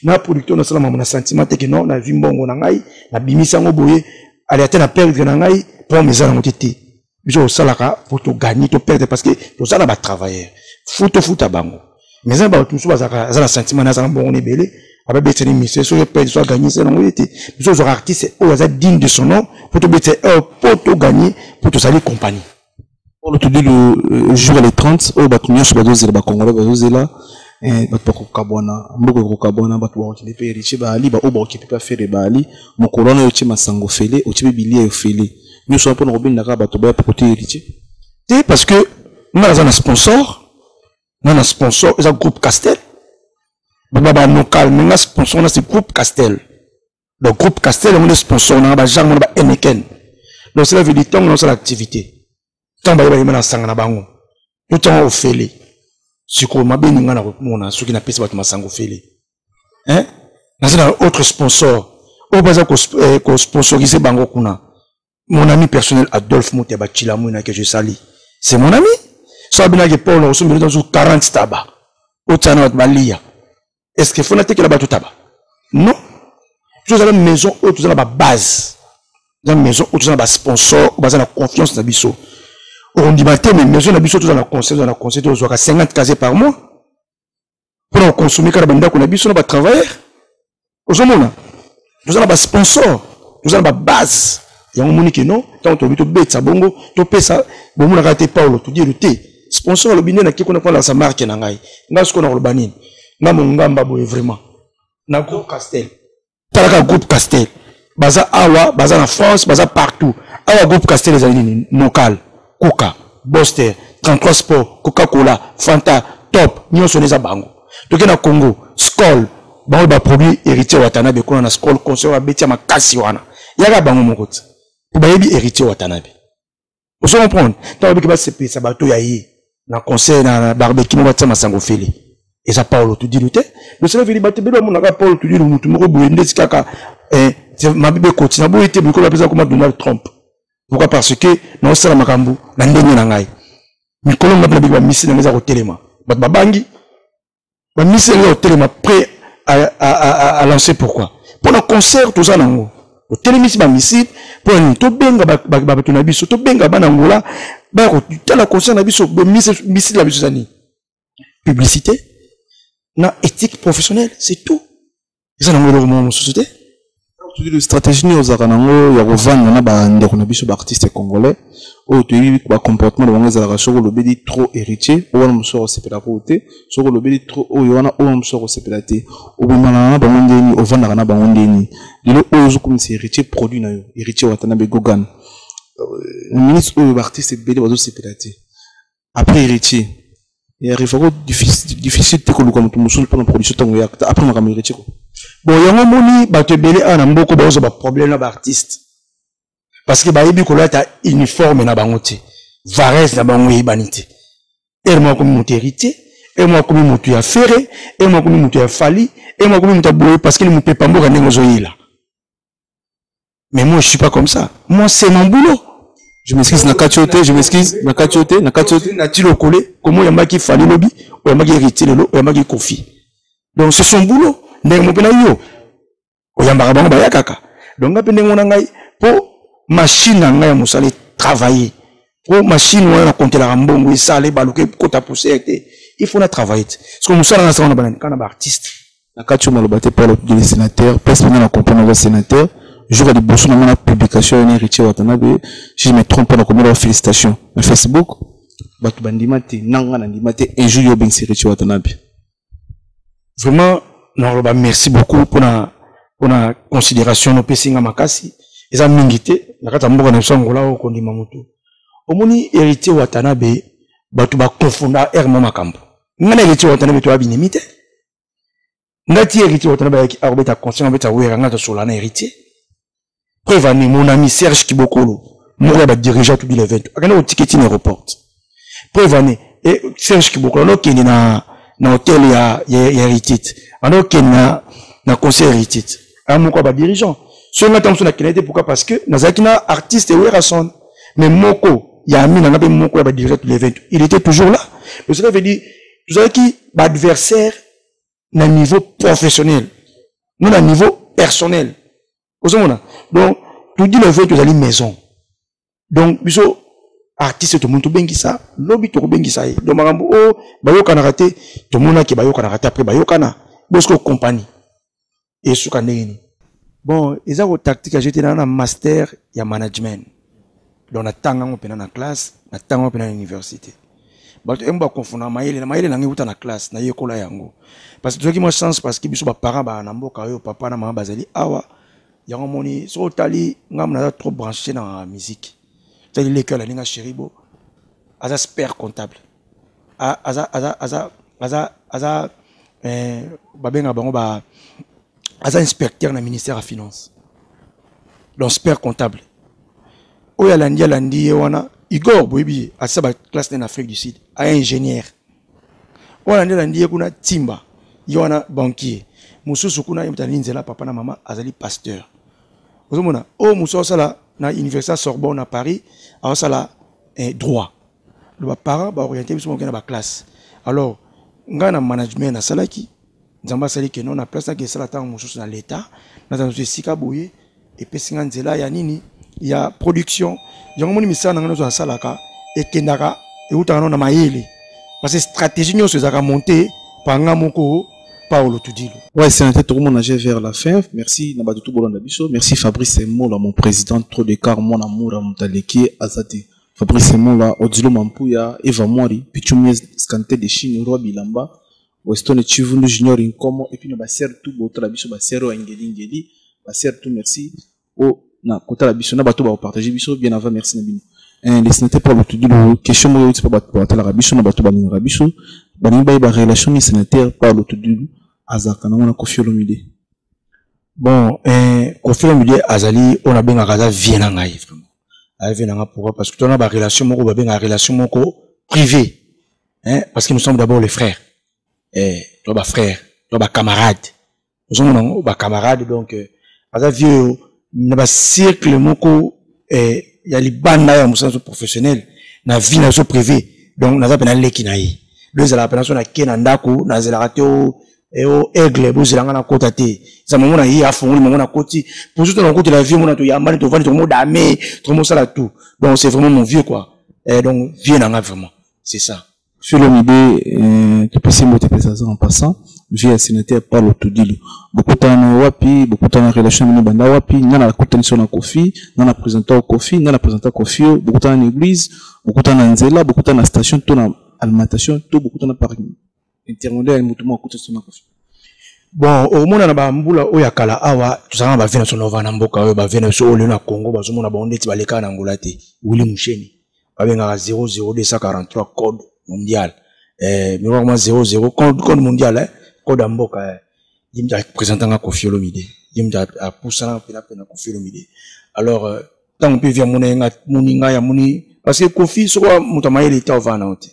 Na producteur nasala makambo na sentiment te que non, nazwi mbongo na ngai, nabimisi yango boye, allez ata na perdre na ngai, problème eza nango te te. Biso tosalaka po togagner, to perdre parce que toza na ba travailleurs. Faut tofuta bango. Mais eza na bato mosusu bazalaka, aza na sentiment na aza na mbongo na ebele, ababetisa ni musicien, soki perdre, soki agagner, eza nango ye te. Biso tozwaka artiste oyo aza digne de son nom, po tobetisa ye oyo, po togagner, po tozali compagnie. Oyo todi le jour le 30, oyo bato nyonso bazozela, ba Congolais bazozela, bato bakokabwana, mboka ekokabwana, bato bakokende mpe héritier baali, ba oyo bakokende mpe affaire baali, mokolo wana oyo otie masango ofele, otie mpe bilia ofele. Nyonso wana mpona kobenda kaka bato baya kote héritier. Te, parce que nga naza na sponsor, nga na sponsor eza groupe Castel. Ba ba local, mais nga sponsor na c'est groupe Castel. Donc groupe Castel yango nde sponsor na nga, ba genre mona ba Heineken. Donc cela veut dire ntango naosala activité, ntango baye bayema na sanga na bango, yo ntango ofele. Sikoyo mabe ni nga na komona soki napesi bato masango ofele. Hein? Naza na autre sponsor oyo baza ko sponsoriser bango kuna. Mon ami personnel Adolphe Moteba Chilamwina que je salue. C'est mon ami. So abinaki Paul osombeli ntango 40 taba. Otia na bato balia. Est-ce que faut natekela bato taba? Non. Tozala maison oyo tozala ba base. Dans maison oyo tozala ba sponsor oyo baza na confiance na biso. Okondima te, mais maison na biso tozala na conseil, tozala na conseil, tozwaka 50 casiers par mois. Mpona kokonsome kaka na bandako na biso na ba travailleurs. Ozomona? Toza na ba sponsor, toza na ba base. Yango moni ke non, ntango tolobi tobetisa bongo, topesa, bomonaka te Paulo, todielu te. Sponsor alobi nde nake kuna mpona sa marque na ngai. Nga sikoyo nakoloba nini? Nga mongamba boye vraiment. Na groupe Castel. Talaka groupe Castel. Baza awa, baza na France, baza partout. Awa groupe Castel ezali nini? Nocal, Coca, Boster, 33 Sport, Coca-Cola, Fanta, Top, nyonso eza bango. Toke na Congo, Skol, bango ba produit héritier Watanabe kuna na Skol, concert abeti ya makasi wana. Yaka bango moko ti. Po bayebi héritier Watanabe. Ozo comprendre? Tango biki basepelisa bato ya ye na concert na barbecue moko batia masango fele. Eza Paulo Tudilu te. Donc cela veut dire bato ebele bamonaka Paulo Tudilu mutu moko boye ndeti kaka, mabe bekoti na boye te, mikolo bapesa koma Donald Trump. Pourquoi? Parce que naosala makambo na ndenge na ngai. Mikolo nga mpe nabiki ba misi na ngai eza kotelema. Bato babangi. Ba misi na ngai eza kotelema prêt à lancer pourquoi? Mpo na concert toza nango. Totelemisi ba missile mpo na nini? Tobenga bato na biso, tobenga bana Angola baya kotala concert na biso. Ba missile na biso eza nini? Publicité na éthique professionnelle, c'est tout. Eza nango eloko moko mosusu te. Tudilu, stratégie nini ozalaka nango ya kovanda na bandeko na biso ba artiste congolais oyo toyebi ba comportement na bango ezalaka soki olobeli trop héritier oyo wana mosusu akosepela ko te, soki olobeli trop oyo wana oyo mosusu akosepela te, obombanaka na bango ndeni, ovandaka na bango ndeni? Lelo oyo ozokomisa héritier produit na yo, héritier Watanabe Gogan, na minute oyo ba artiste ebele bazosepela te après héritier, et arrive ko difficile te koluka moto mosusu mpona production ntango ya après makambo héritier ko. Bon, yango moni bato ebele awa na mboka bazozwa ba problème na ba artiste parce que bayebi kolata uniforme na bango te, varese na bango eyebani te. Ere moko akomi moto héritier, ere moko akomi moto ya Ferre, ere moko akomi moto ya Fally, ere moko akomi moto ya boye, parce que ni mopepa mboka ndenge ozoyela. Mais moi, je suis pas comme ça. Moi, c'est mon boulot. Je m'excuse, na kati te, je m'excuse, na kati te, na kati te. Na tilo collé, comment yambaki Fally lobi, ou yambaki héritier lelo, ou yambaki Koffi. Donc c'est son boulot. Ndenge mo pena yo. Oyambaka bango baya kaka. Donc nga pe ndenge mona ngai po machine na ngai ya mosala etravaille, po machine wana nakontelaka mbongo esala ebaluka ekota poussière te, il faut na travaille te, parce que mosala nga nasala na banani kaka na baartiste. Na kati oyo maloba te, Paul le sénateur, place mpena na comprendre aza sénateur. Jour ya liboso na mona publication ya Héritier Watanabe, si je me trompe pas, nakomela félicitation na Facebook, bato bandima te, nanga nandima te un jour yo obengisi Héritier Watanabe. Vraiment nakoloba merci beaucoup mpona considération nopesi nga makasi. Eza mingi te na kati ya mboka na biso Angola oyo kondima motu. Omoni Héritier Watanabe, bato bakonfunda aire mo makambo. Nga na Héritier Watanabe toya binemi te. Nga ti Héritier Watanabe ayaki akobeta concert, abeta Wera, nga tosola na Héritier. Preuve ani, mon ami Serge Kibokolo, moko ya badirigeant tudi le 20, akende kotiketi na aéroport. Preuve ani, e Serge Kibokolo anokende na hotel ya Héritier, anokende na concert Héritier, aya moko ya badirigeant. Soki nga ntango mosusu nakende te, pourquoi? Parce que nazalaki na artiste Werason, mais moko ya ami na nga mpe moko ya badirigeant tout le 20, il était toujours là. Donc cela veut dire tozalaki baadversaire na niveau professionnel, non na niveau personnel. Ozomona, donc tudi le vrai, tozali maison. Donc biso artiste tomoni tobengisa lobi, tokobengisa ye. Donc makambo oyo bayokanaka te, tomonaki bayokanaka te, après bayokana bosiko compagnie esuka ndenge nini. Bon, eza ko tactique ya jete na master ya management, donc natanga yango mpena na classe, natanga yango mpena na université. Bato emo bakonfunda mayele na mayele na ngai euta na classe, nayekola yango parce que tozwaki mwa chance, parce que biso baparent baa na mboka oyo, papa na mama bazali awa. Yango moni soki otali ngambo, naza trop branché na musique. Otali leki oyo alaninga Cheribo, aza spare comptable, aza aza aza aza aza babengaka bango ba aza inspecteur na ministère ya finance, donc spare comptable. Oyo alandi ye wana Igor, boyebi ye, asisa baclasse ne na Afrique du Sud, aya ingénieur. Oyo alandi ye kuna Timba, ye wana banquier. Mosusu kuna ye moto alandi nzela, papa na mama azali pasteur. Ozomona oyo mosusu aosala na université ya Sorbonne na Paris, aosala droit. Lo baparent baoriente biso moke na baclasse. Alors ngai na management nasalaki, Nzambe asali keno na place nake esala ntango mosusu na leta, naza mosusu esika boye epesi nga nzela ya nini, ya production. Yango moni misala na ngai nyonso nasalaka ekendaka, eutaka nano na mayele, parce que stratégie nyonso ezalaka monte pa nga moko Paolo Tudilo. Ouais, sénateur, tout le monde vers la fin. Merci na tout bolanda biso. Merci Fabrice Mola, mon président, trop de car, mon amour, mon taleki, Azate. Fabrice Mola, Odilo Mampuya, Eva Mwari, Pichumie Skante de Chine, Roi Bilamba, Weston Chivundu Junior Nkomo, et puis na ba sœur tout botala biso, ba sœur ngeli ngeli, ba sœur tout merci. O na kotala biso na bato ba partager biso bien avant, merci na bino. Les sénateurs Paolo Tudilo, question moko euti pa bato batalaka biso na bato balingaka biso, balingi bayeba relation ni sénateur Paolo Tudilo azalaka nango na Koffi Olomide. Bon, Koffi Olomide azali oyo nabengaka aza vie na ngai, vraiment aza vie na ngai. Pourquoi? Parce que tona ba relation moko babengaka relation moko privée, hein, parce que nous sommes d'abord les frères, toi ba frères, toi ba camarades, ozomona yango ba camarades. Donc aza vieux oyo na ba cercle moko ya libanda ya mosala so professionnel, na vie na so privé. Donc naza pena leki na ye. Do ezalaka pena so nake na ndako, nazelaka te o o aigle bozelanga na kota te. Eza mamo na ye afongoli mamo na koti pour surtout na kotela vie mona toyambani, tovandi, tokomodame, tokomosala tout. Donc c'est vraiment mon vieux quoi, donc vieux na nga vraiment, c'est ça. Philomide, topesi mbote mpeza aza en passant vie ya sénateur Paulo Tudilo. Bokutana wapi? Bokutana relation bino banda wapi? Nga na kutanisi na Koffi, nga na présenta Koffi, nga na présenta Koffi. Bokutana na église, bokutana na nzela, bokutana na station to na alimentation to bokutana par intermédiaire ya motu moko akutanisi na Koffi? Bon, okomona na bambula oyo ya kala awa tozalaka na bavie na biso nova na mboka oyo, bavie na biso oyo lelo na Congo bazomona bango ndeti balekaka na Angola te. Willy Musheni babengaka 00243 code mondial, miroir mwa 00 code mondial, code ya mboka. Ye mutu apresentanga Koffi Olomide, ye mutu apusana mpena mpena Koffi Olomide. Alors ntango mpe vi amona ye nga moni ngai amoni, parce que Koffi soko moto ya mayele te ovanda na yo te.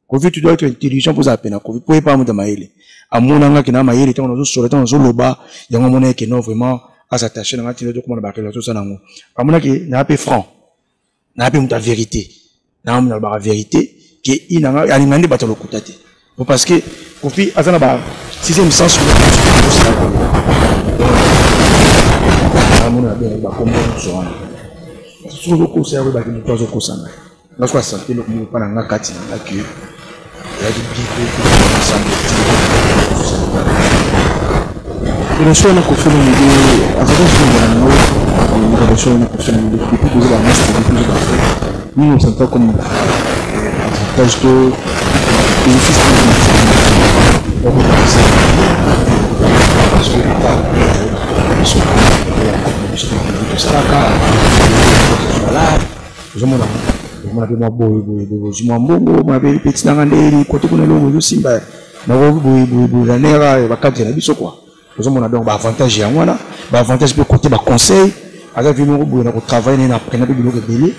Koffi, tu dois être intelligent pour zapper na Koffi, pour pas moto ya mayele. Amona nga ke na mayele ntango nazosola, ntango nazoloba, yango amona ye ke non, vraiment asattache na nga tina tokoma na barelation osala yango. Amona ke naa mpe franc, naa mpe moto ya vérité, naa moto alobaka vérité ke i na nga alinga nde bato ya lokuta te. Bon, parce que Koffi aza na ba sixième sens, amona abengaki bakombo nyonso wana. Soki ozokosa ya koyebaki moto azokosa ngai. Nga soki asante eloko moko epa na nga kati na nga ke ezalaki bien te ensemble. Relation wana Koffi Olomide avantage nini ozala nango na relation wana Koffi Olomide depuis boza ba master depuis boza ba frère nini osanta comme avantage to bénéfice nini parce que biso biso tosalaka voilà. Ozomona omona mpe mwa boye boye boye ozwi mwa mbongo omona mpe peti nanga nde kote kuna eloko ezosimba nako boye boye boye na nera bakadre na biso kua ozomona donc baavantage yango wana baavantage mpe kote baconseil aza vie moko boye na kotravaille naye na aprena mpe biloko ebele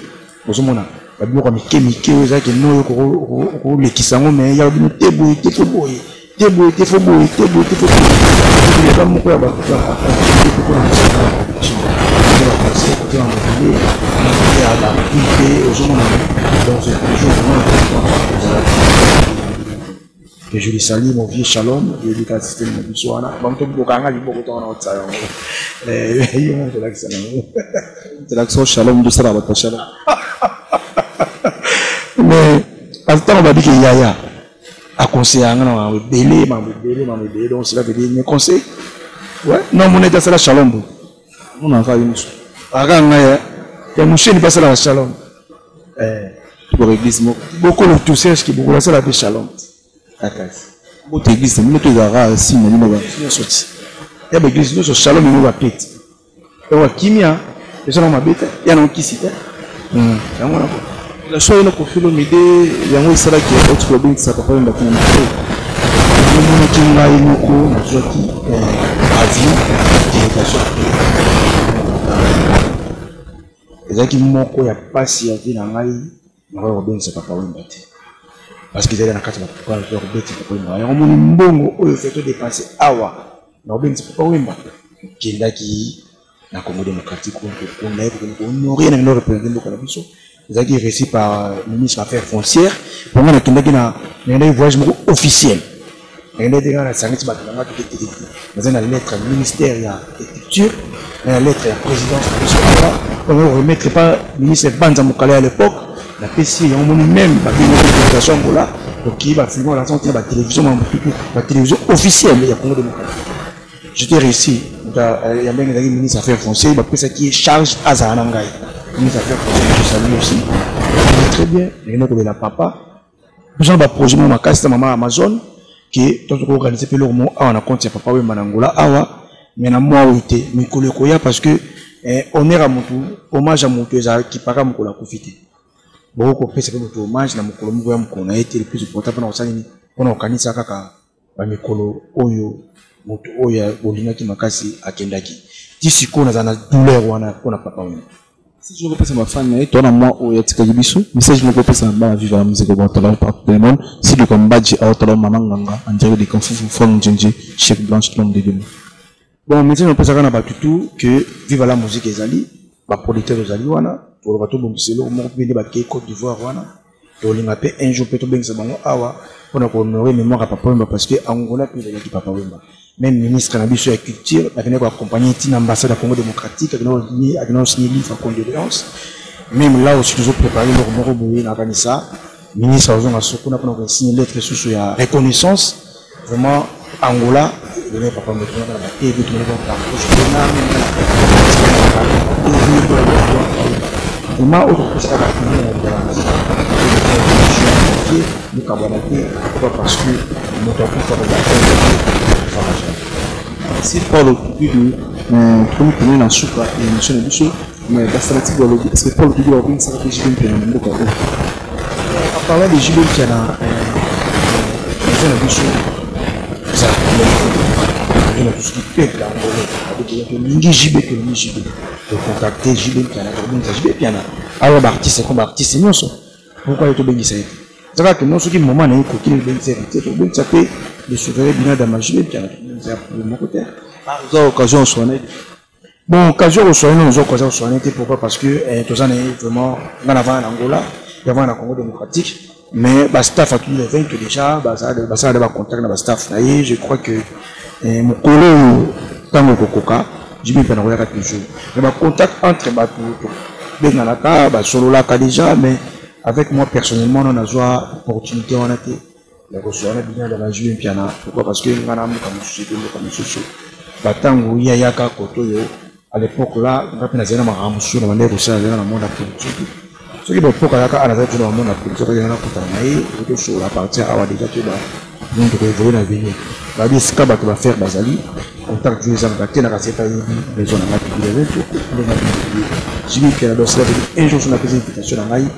ozomona babiloko ya mike mike oyo ezalaki noyo okolekisa yango me ya bino te boye te fo boye te boye te fo boye te boye te fo boye eza moko ya bato mpona mosala ya production eza baconseil kote ya mobile ya baactivité ozomona donc c'est toujours vraiment important kozala que je le salue mon vieux Shalom yebi kaka système na biso wana bango tobokanga liboko ntango na otsa yango yo moko tolakisa nango tolakisa Shalom tosala bato Shalom mais ntango babiki yaya aconseille nga na makambo ebele makambo ebele makambo ebele donc cela veut dire me conseil ouais non mona ete asala shalom bo mona aka ye mosu aka ngai ya mosheni mpe asalaka shalom tobaka église moko bokolo touserge ki bokolo asala mpe shalom akasi bota église na bino to ezalaka signe na bino ba nyonso ti ya baeglise nyonso shalom yango bapeti Ewa kimia eza na mabe te ya na nkisi te yango wana relation ye na Koffi Olomide yango esalaki oti kobengisa papa Wemba kuna na omonaki ngai moko nazwaki avion délégation ezalaki moko ya mpasi ya vie na ngai nakoki kobengisa papa Wemba te parce que ezali na kati ya baprogramme ya kobetisa papa Wemba yango moni mbongo oyo fe todepense awa na kobengisa papa Wemba kendaki na Congo démocratique kokunda ye kokende kohonore na kende représente mboka na biso ezalaki reçu par ministre affaires foncières mpo nga nakendaki na nakendaki voyage moko officiel nakendaki te nga nasangisi bato na nga toke te naza na lettre ya ministère ya culture na lettre ya présidence na biso awa mpo remettre pas ministre Banza Mokala ya l'époque napesi yango moni même babengaki délégation Angola toki bafilme olakisa ntina batélévision mamotutu batélévision officielle ya Congo démocratique. J'étais réussi ya ndenge ezalaki ministre affaires foncières bapesaki ye charge azala na ngai ministre affaires foncières je salue aussi très bien nakende kolela papa biso na baprojet moko makasi na mama Amazon ke tozo koorganize mpe eloko moko awa na compte ya papa Wemba na Angola awa mais na mwa oyo te mikolo ekoya parce que honneur ya motu hommage ya motu ezalaki paka mokolo akufi te boko kopesa mpe motu hommage na mokolo moko ya mokolo na ye te le plus important mpona kosala nini mpona kokanisa kaka bamikolo oyo moto oyo bolingaki makasi akendaki ti sikoyo nazala na douleur wana mpona papa Wemba. Message moko opesa bafani na ye to na mwa oyo atikaki biso message moko opesa na bana viva la musique baotala partout dans le monde siluka mbadji aotala mama nganga en direct de Kanfufu Franck Njenje Chef Blanche l'homme de demain. Bon message opesaka na bato tout que viva la musique ezali baproducteur tozali wana toloba tobongisa eloko moko mpe nde bakei Côte d'Ivoire wana tolinga mpe un jour mpe tobengisa bango awa mpona kohonore mémoire ya papa Wemba parce que Angola mpe ezalaki papa Wemba même ministre na biso ya culture akendaki koaccompagne ntina ambassade ya Congo démocratique akendaki kosigne livre ya condoléance même là aussi tozoprépare eloko moko boye nakanisa ministre azonga so kuna mpona kosigne lettre susu ya reconnaissance vraiment Angola ezalaki papa Wemba tomonaka na batv tomonaka partout vraiment oyo tokopesaka mokabwana te pas parce que moto akufaka Merci Paul Otubidu, tokomi pene na suka ya émission na biso mais basalati balobi est-ce que Paul Otubidu akomisaka mpe JB Mpiana na mboka oyo? En parlant de JB Mpiana, eza na biso ezala na biso peuple angolais abiki tolingi JB tolingi JB tocontacte JB Mpiana tokobengisa JB Mpiana awa baartiste comme baartiste nyonso pourquoi ye tobengisa ye te eza kaka keno soki moment na ye ekoki tobengisa ye te tobengisa mpe le souverain binadama JB Mpiana tobengisa ya problème moko te. Oza occasion oswana. Bon, occasion koswana nano oza occasion koswana te pourquoi parce que toza na ye vraiment nga navanda na Angola yavanda na Congo démocratique mais bastaff atuni le 20 déjà basala de bacontact na bastaff na ye je crois que mokolo oyo ntango ekokoka JB Mpiana koyaka toujours mais bacontact entre bato Babenganaka, basololaka déjà, mais avec moi personnellement, non, nazwa opportunité wana te ya kozwa na bino na JB Mpiana. Pourquoi? Parce que nga na mboka mosusu, epe mboka mosusu, batango ye ayaka kote oyo, à l'époque là, nga mpe nazali na makambo mosusu na bandaki kosala, nazali na monde ya production te. Soki baepoke ayaka awa, nazali toujours na monde ya production, kaka nakutana na ye, tosola partir awa déjà, toyeba ndenge tokoévolue na avenir. Babi esika bato bafaire bazali contact toujours ezangaka te na kasi ete ayebi maison na ngai Tudileveto ndenge ayebi JB Mpiana. Donc cela veut dire un jour so napesi invitation na ngai,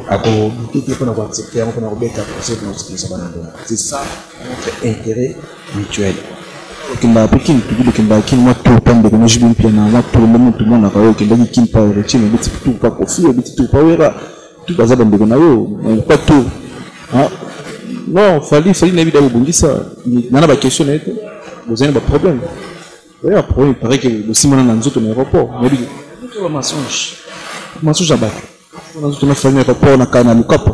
akodoute te mpona koaccepte yango, mpona kobeta concert, mpona kosepelisa bana ndongo. C'est ça notre intérêt mutuel. Okendaka mpe Kini, tuki okendaka Kini mwa tour pa ndeko na JB Mpiana, mwa tour nde motu monaka oyo okendaki Kini pa Héritier, obeti tour pa Kofi, obeti tour pa Wera, tout baza bandeko na yo, pourquoi tour? Ah, non, Fally, Fally nayebi da bobongisa na baquestion na ye te, bozali na baproblème oya problème, il paraît que bosimana na nzoto na aéroport, nayebi. Mensonge, mensonge ya bato. Na nzoto na Fally na aéroport na na Lukapa.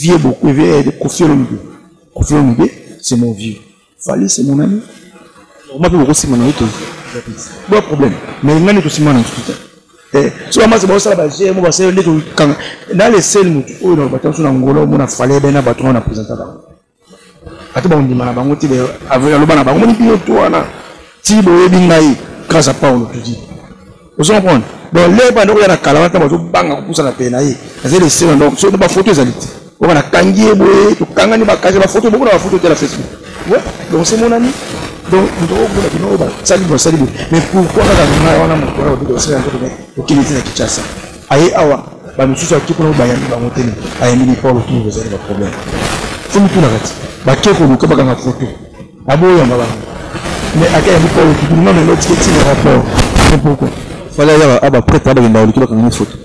Vieux beaucoup, vieux Kofi Olomide. Kofi Olomide, c'est mon vieux. Fally, c'est mon ami. Normal mpe bokosimana yo te. Bon problème, mais ngani tosimana nzoto te. So bamasi baosala bagemo basala nde tokanga na lesele motu oyo na bato na Ngola, omona Fally ebe na bato wana na présenta bango, ata bakondima na bango te, aloba na bango moni bino to wana ti boyebi ngai grâce à Paulo Tudi. Ozo comprendre? Donc le banda koya na kala wana, bazobanga kopusana pene na ye, azali lesele. Donc so bafoto ezali te oyo nakangi ye boye, tokangani bakasi bafoto, bomona bafoto te na Facebook. Ouais, donc c'est mon ami. Donc moto okomona bino oyo basali basali boye, mais pourquoi kaka ngai wana moto wana babiki basali yango te? Okende te na Kinshasa, aye awa, bamisusu ake kuna, bayambi bango te, ayambi ni Paulo Tuni, bozali baproblème. Fo mitunaka ti bake koluka bakanga foto, aboyamba bango, mais ake ayambi Paulo Tuni nano elo tike ti na rapport, mais pourquoi? Fally ayaka abaprêtre abakenda koluki bakanga foto.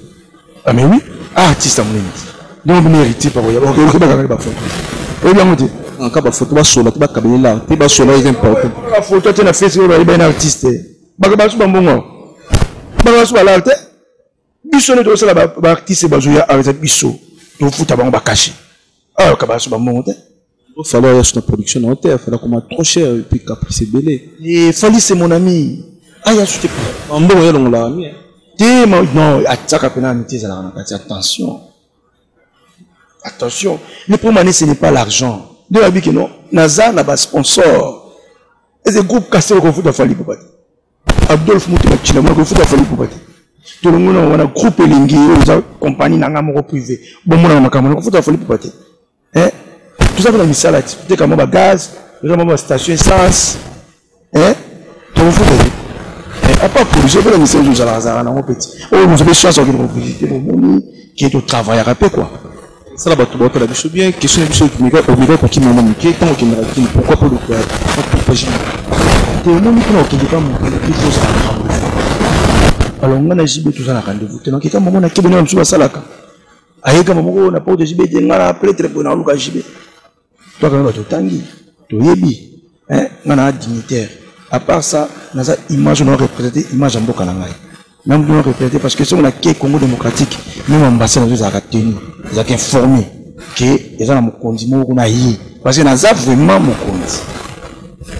Ah mais oui, artiste ya monene ti ndenge bino héritier pakoya oluki bakangaki bafoto, oyebi yango te. Kaka bafoto basola te, bakabelela te, basola eza important. Bafoto te na Facebook, bayebi na artiste baka basu bambongo, baka basu balala te. Biso nde tozosala baartiste bazoya awa, eza biso tofuta bango bakashe awa, ka basu bambongo te. Fally aya na production na yo te, Fally akoma trop cher et puis caprice ebele. Et Fally, c'est mon ami, aya su te. Mbongo ye alongolaka mi te, non, atiaka mpena amitié ezalaka na kati. Attention, attention, le problème, ce n'est pas l'argent. Nde babi ke non, naza na basponsor, eze groupe Castel kofuta Fally Ipupa te, Adolphe Motema Chila moko kofuta Fally Ipupa te, tolongo na wana groupe elingi oyo eza compagnie na nga moko privé, bomonaka makambo na kofuta Fally Ipupa te. Toza mpe na misala ti toteka mwa bagaz, toza mwa bastation essence, tokofuta te. Apa production mpe na misala ozalaka zalaka nango mpe ti oyo moto mpe chance okende kovisite, bomoni ke totravaillaka mpe quoi. Sala bato baotala biso bien, question na biso, omeka kokima mwa moke ntango okendaka Kini, pourquoi mpo luka page? Te, omoni, mpona kokende pa moto, il faut ozala na rendez-vous. Alors nga na JB toza na rendez-vous te, nakeka mamo nakebe na mosusu basalaka, ayekama moko na porte JB te, nga na pretre boye naoluka JB, twakanga bato otangi toyebi nga na dignitaire. À part ça, naza image na représente image ya mboka na ngai, na mutu na représente, parce que soki nake Congo démocratique, même ambassade nazo ezalaka tenu, ezalaka informé ke eza na mokonzi moko kuna ye, parce que naza vraiment mokonzi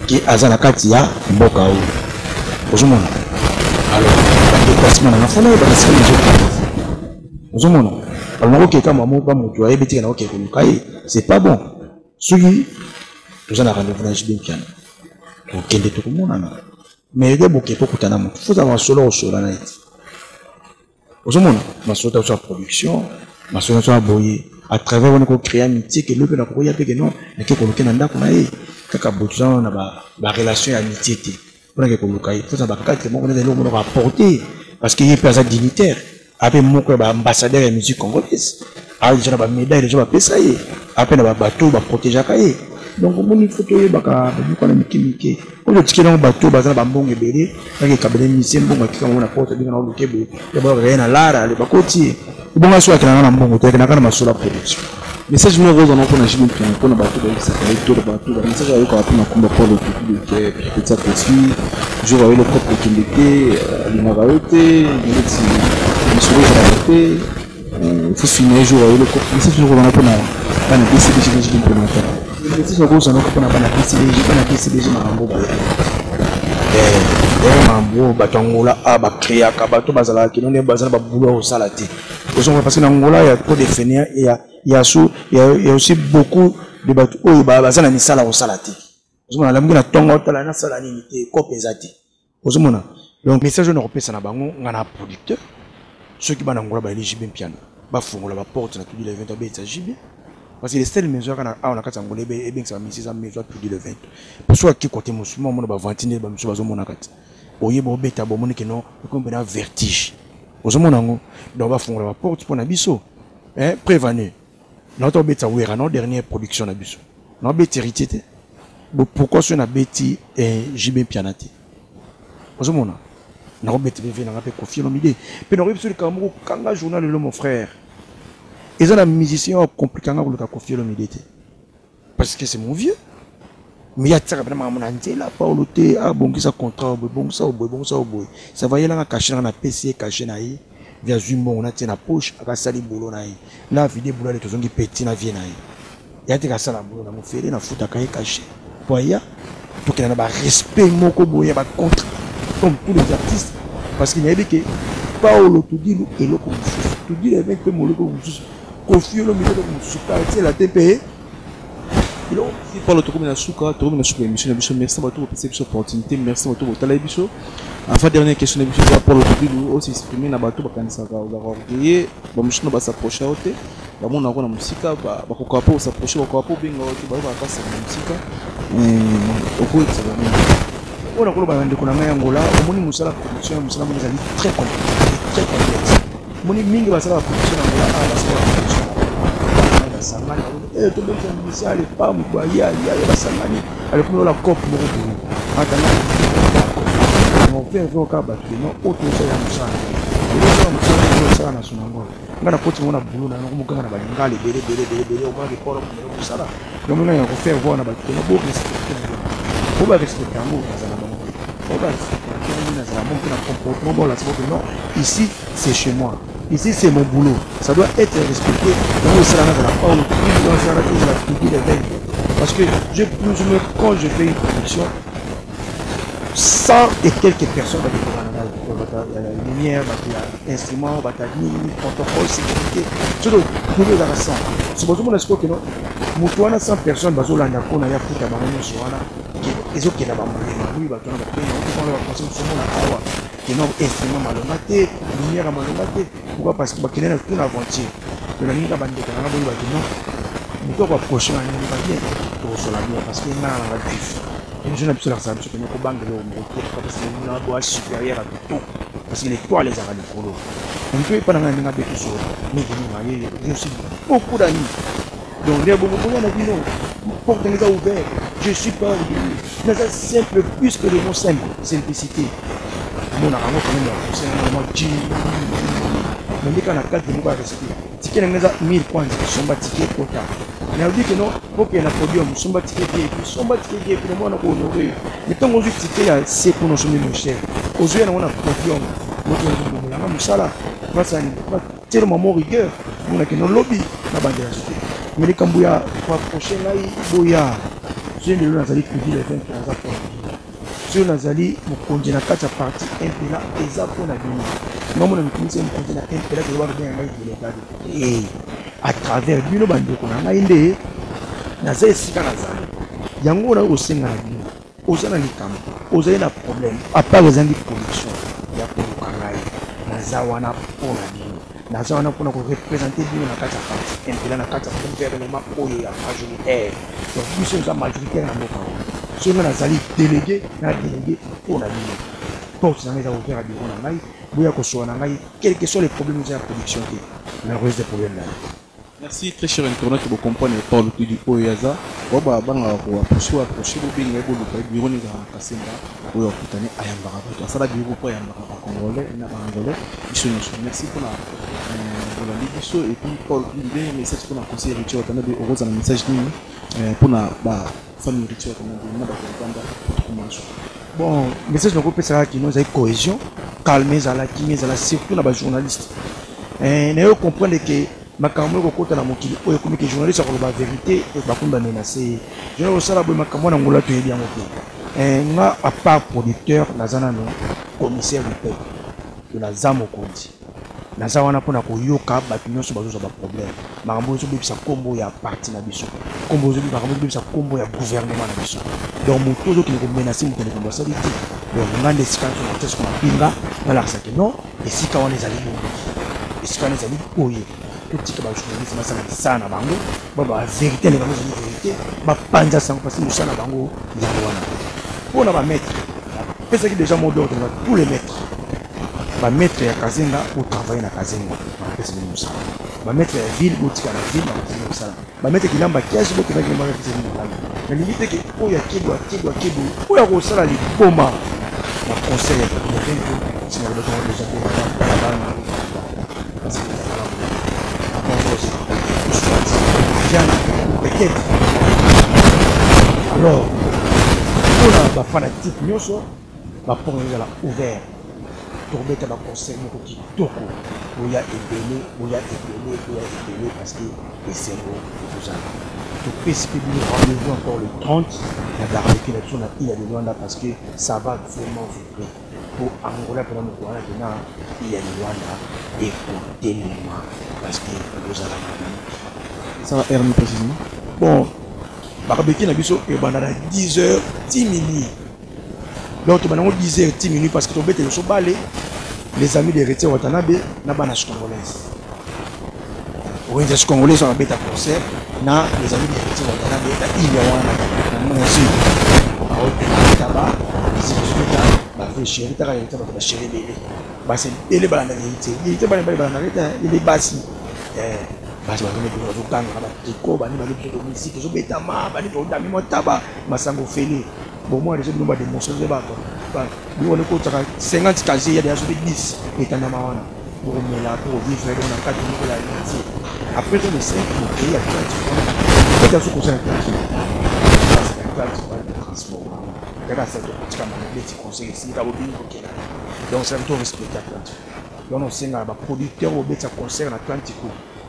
ke aza na kati ya mboka oyo, ozomona. Alors badéplacement nanga, fona yeba esika nazokende, ozomona. Alors nakokeka mwa moko bamoto ayebi tika nakoke koluka ye, c'est pas bon. Soki toza na rendez-vous na JB Mpiana, tokende tokomonana, mais ede boke mpo kutana moto, fozala masolo kosola na ye ti, ozomona, masolo ta biso ya production, masolo na biso ya boye, à travers wana kocréer amitié ke lobi nakokoya mpe ke non, nake koluke na ndako na ye kaka boye, toza na barelation ya amitié te. Mpona ke koluka ye, fozala bacadre moko neti eloko moko apporter, parce que ye mpe aza dignitaire, ape moko ya baambassadeur ya musique congolaise, aza déjà na bamédaille déjà bapesa ye, ape na babato baprotégeaka ye. Donc omoni, fo toyebaka babiloko wana mike mike oyo totikeli yango bato baza na bambongo ebele, kaka ekabele misie mbongo, akika bango na porte, abinga na oluke boye, ya bayokaka ye na lara ale bakoti ye, ebonga so akelanga na mbongo te, akelanga na masolo ya production. Message moko ozana mpona JB Mpiana, mpona bato bayebisaka ye to bato bamessage ayokaka mpona komba Paul Otutu, petit Kofi, jour ayo lokop kokende te, alingaka yo te, neti lisolo ezalaka te, faut finir jour ayo lokop. Message moko ozana mpona bana BCBG na JB Mpiana? Message moko ozana mpona bana BCBG, bana BCBG, makambo baya Eh, makambo oyo bato ya Angola a bacréaka, bato bazalaka kino nde baza na babulo ya kosala te. Ozomona, parce que na Angola ya trop de fainéants, ya su ya aussi beaucoup de bato oyo baza na misala kosala te. Ozomona, alamuki na ntongo, otala nasala nini te, cope eza te. Ozomona, donc message oyo nakopesa na bango, nga na producteur, soki bana Angola bayeli JB Mpiana, bafungola baporte na Tudi le 20 abetisa JB, parce que le seul maison kaka awa na kati ya Angola ebengisa bamisi eza maison ya Tudi le 20. Po soki ake kote mosusu, omona bavanti nde bamisu bazomonaka te, oyeba obeta bomoni keno ekomi mpena vertige. Ozomona yango, donc bafungola baporte mpo na biso. Prévenu naota obetisa Wera na dernière production na biso, naobeti Héritier te. Bo pourquoi soki nabeti JB Mpiana te? Ozomona, nakobeta mpe nanga mpe Koffi Olomide mpe nakoyebi biso likambo moko. Kanga journal lelo, mon frère, eza na musicien oyo akomplikanga koluka Koffi Olomide te, parce que c'est mon vieux, mais ya tiaka mpena makambo na nzela. Paulo te, abongisa contrat boye, bongisa boye, bongisa boye, ça va. Yelanga cachet nanga, napesi ye cachet na ye. Vi azwi mbongo, natie na poche, akasali boulot na ye na vide boulot ale. Tozongi petit na vie na ye, ya te kasala boulot na mofele, nafutaka ye cachet po aya tokenda na barespect moko boye ya bacontrat comme tous les artistes, parce que nayebi ke Paolo Tudilu eloko mosusu, Tudilu evêque mpe moloko mosusu, Koffi Olomide eloko mosusu, quartier te mpe eloko. Paulo, tokomi na suka, tokomi na suka émission na biso. Merci bato bopesa biso opportunité, merci bato botala biso. Enfin, dernière question na biso eza, Paulo Tudilu, os'exprime na bato bakanisaka ozalaka orgueilleux. Bamosusu na bas'approche yo te, bamonaka na mosika, bakoka mpo os'approche, bakoka mpo obenga yo te, bayokaka mpasi na mosika. Okoyebisa bango? Oyo nakoloba na ndeko na ngai ya Angola, omoni, mosala production ya mosala moko ezali très compliqué, très complexe. Omoni, mingi basala baproduction na Angola awa, basala baproduction, basangani, tobengisa musicien, alepa moto aya ya basangani, alekomi lola cope moko boye. Atanga faire kaka bato keno oyo tozosala mosala, ezosala mosala, ezosala na sonangol. Nga nakoti ngo na boulot na yango, mokanga na balingala ebele ebele ebele ebele. Omonaki polo komela mosala yango, ngai ya kofaire voir na bato keno borespecte yango, po barespecte yango, nazala bango te, po barespecte yango, nazala mo mpe na comportement bolasa boke. Non, ici c'est chez moi, ici c'est mon boulot, ça doit être respecté. Yango esala nazala Paulo, ezala ezala Tudi l'évêque, parce que je plus ou moins, quand je fais une production, 100 et quelques personnes bato bato ya lumière, bato ya instrument, bato ya nini, protocole, sécurité, soki tobi ezalaka 100. So bozomona sikoyo keno moto wana, 100 personnes bazolanda mpona ya futa bango nyonso wana, ezokenda bamolema lui bato wana babenga wana baconseil. Ozomona awa keno instrument malonga te, lumière ya malonga te. Pourquoi? Parce que bakende na tout na aventure. To nalingi kaka bandeko nanga boyeba ke non, moto akoapproche nga ndenge ba bien, tokosola bien, parce que nga nanga juif. Émission na biso elakisaka biso pene kobangela oyo moko te, parce que na boa supérieur à tout, parce que l'étoile ezalaka likolo. Moto epa na ngai ndenge abe tosola mingi mingi, aye, je suis beaucoup d'amis, donc nde bongo boya na bino, porte eza ouvert. Je suis pas naza simple, plus que le mot simple, simplicité. Omonaka yango quand même ya conseil na mwa ji, mais nde kaka na cadre moko ya respect. Ticket na ngai eza 1000 kwanza, somba ticket kota. Nalobi ke non, okende na podium, somba ticket VIP, somba ticket VIP na mwana kohonore yo. Mais ntango ozwi ticket ya c mpona osombi mon cher, ozwi yango na podium, moto ozobomolanga mosala basani tellement mo rigueur. Monake nolobi na bandela soki mais likambo ya koapproche ngai, boya. Soki lelo nazali Tudi le 20, naza mpona bino. Soki nazali mokonzi na kati ya parti MPLA, eza mpona bino. Ngamona mikomisi mokonzi na MPLA, toza bakobenga ngai delegado te. À travers bino bandeko na ngai nde naza esika nazali. Yango nayo kosenga na bino, oza na likambo, ozali na problème, à part ezangi production ya koluka ngai, naza wana mpona bino, naza wana mpona koreprésente bino na kati ya parti MPLA, na kati ya gouvernement oyo ya majoritaire. Donc biso eza majoritaire na mboka oyo. Soki ngai nazali délégué, na délégué mpona bino. Porte na ngai eza ouvert ya bureau na ngai, boya kosola na ngai, quel que soit les problèmes. Eza ya production te, na résoudre problème na yo. Merci, très cher internaute, vous comprenez Paul Tudi oyo aza oyo babangaka koapproche, approche, bobenga ye, boluka ye. Bureau ezalaka Kasemba oyo akutani, ayambaka bato, asala bureau mpo ayambaka bacongolais na baangolais, biso nyonso. Merci mpona bolandi biso. Et puis Paul Tudi, ndenge message mpona conseil Héritier Watanabe, okozala message nini mpona bafamille Héritier Watanabe na bato ya libanda tokomanso? Bon, message nakopesaka kino ezali cohésion, calme ezala, kimia ezala, surtout na bajournaliste. Nayo comprendre ke makambo ekokota na mokili oyo ekomi ke journaliste akoloba vérité, bakomi bamenace ye, journaliste kosala boye. Makambo wana ngola toyebi yango te. Eh, nga à part producteur naza nano commissaire du peuple, to naza mokonzi, naza wana mpona koyoka bato nyonso bazozwa baproblème, makambo ezobebisa nkombo ya parti na biso, nkombo makambo ezobebisa nkombo ya gouvernement na biso. Donc moto ozokende komenase moto likambo asali te. Donc nga nde esika nyonso natia soko mapinga, nalakisaki non, esika wana ezali bongo, esika wana ezali boye. Totika bajournaliste basala misala na bango, ba verité na bango ezali verité, bapanza sango parce que mosala na bango yango wana. Mpo na bamaître, napesaki déjà mot d'ordre na tous les maîtres, bamaître ya Kazenga botravaille na Kazenga, bakopesa bino mosala. Bamaître ya ville botika na ville, bakopesa bino mosala. Bamaître Kilamba Kiasi bokenda Kilamba, bakopesa bino mosala. Nalingi te ke oyo akebo akebo akebo oyo akosala liboma na conseil ya Evento singa bato déjà mpe bana bana parce que Diana peut-être. Alors mpona bafanatique nyonso, baporte ezala ouvert, tokobeta baconcert moko kitoko, boya ebele, boya ebele, boya ebele, parce que esengo ekozala. Topesi mpe bino rendez-vous encore le 30 na barbecue na biso na Ilha de Luanda, parce que ça va vraiment vibrer po Angola mpena moko wana mpena Ilha de Luanda ekotelema, parce que ekozala na Ça va heure précisément? Bon, barbecue na biso ebanda na 10 heures 10 minuit. Donc tobanda yango 10 heures 10 minuit, parce que tobetela biso bale les amis de Héritier Watanabe na bana congolaise, organisation congolaise wana babeta concert na les amis de Héritier Watanabe na ile wana na na sud. Baobeta ba musique, ezobeta bavrai chéri taka Héritier, bato bachéri ebele, basi ebele balandaka Héritier. Héritier bana mibali balandaka ete ele basi, basi bazongi bino bazoganga na batriko bani bali biso musique ezobetama bani todami motaba masango ofele. Bon, moi déjà bino badémonstration bato bino wana ekotaka 50 casier ya deja soki 10 etandama wana bokomela po kovivre donc na kati moko ya amitié. Après to le 5 bokei Atlantique wana, beta so concert Atlantique, Atlantique wana transport wana kaka sa tokotika mana beti concert esika bobini kokenda. Donc ça to respecte Atlantique. Donc osengaka baproducteur bobetisa concert na Atlantique,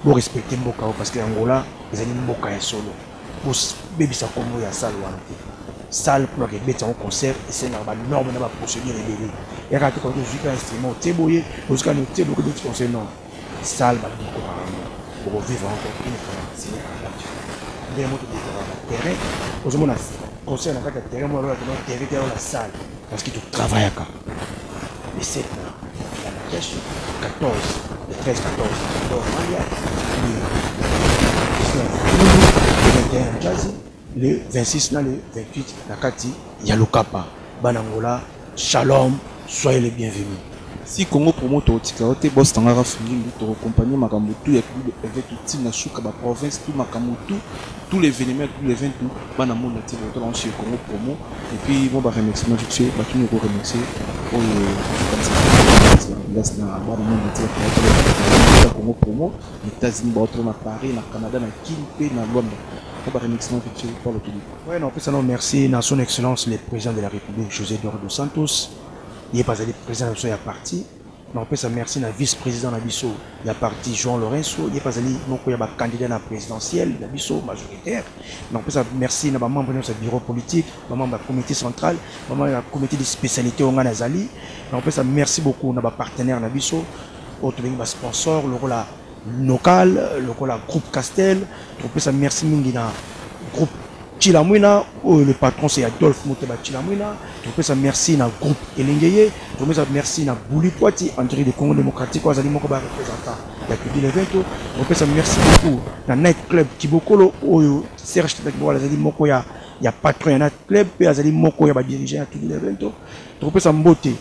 borespecte mboka oyo, parce que Angola ezali mboka ya solo. Bobebisa kombo ya salle wana te. Salle mpona kebetisa yango concert esengaka banorme na baprocédure ebele. Yaka te kaka ozwi kaka instrument otie boye, ozwi kaka otie boye, kobeti concert. Non, salle badekoraka yango, okovivre encore une fois na Atlantique. Ndenge moto dekoraka terrain, ozomona concert na kati ya terrain moko alolaka terrain te, alola salle, parce que totravaillaka. Le 7 na la Makesh, 14, le 13, 14 na Malia, le 19 le 21 na Jazzy, le 26 na le 28 na kati ya Lukapa. Bana Angola, shalom, soyez les bienvenus. Si Congo Promo tokotika yo te, bos tangaka fungindu, tokokompagne makambo tu ya Kidudu évêque ntina suka baprovince tout, makambo tout, tous les événements, tous les events tout bana monde entier bakotala sur Congo Promo. Et puis moi, baremerciement vite fait, bato nini okoremercier oyo place na bana monde entier ya Congo Promo, na États-Unis, baotala na Paris, na Canada, na Kin mpe na Luanda? Moi, baremerciement vite fait, Paulo Tuli. Ouais, non, opesa merci na son excellence le président de la République, José Eduardo Santos, ye azali président na biso ya parti. Na opesa merci na vice président na biso ya parti, João Lourenço, ye azali moko ya bacandidat na présidentielle na biso majoritaire. Na opesa merci na bamembre nyonso ya bureau politique, bamembre ya comité central, bamembre ya comité de spécialité oyo ngai nazali. Na opesa merci beaucoup na bapartenaire na biso oyo tobengi basponsor, lokola Local, lokola groupe Castel. Topesa merci mingi na groupe Chilamwina oyo le patron c'est Adolphe Moteba Chilamwina. Topesa merci na groupe Elengeye. Topesa merci na Bouli Poiti André de Congo démocratique oyo azali moko bareprésentant ya Tudi Levento. Topesa merci beaucoup na night club Kibokolo oyo Serge Tata Kibokolo azali moko ya patron ya night club mpe azali moko ya badirigeant ya Tudi Levento. Topesa mbote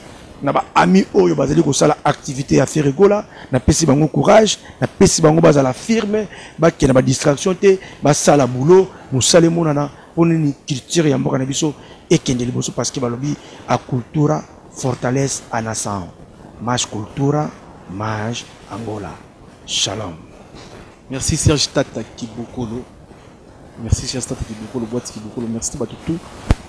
na baami oyo bazali kosala activité ya Ferre Gola. Napesi bango courage, napesi bango bazala firme, bakende badistraction te, basala boulot, mosala emonana mpo nini culture ya mboka na biso ekende liboso, parce que balobi a cultura fortalece a nação, mais cultura mais Angola. Shalom. Merci Serge Tata Kibokolo, merci Serge Tata Kibokolo, boîte Kibokolo. Merci bato tout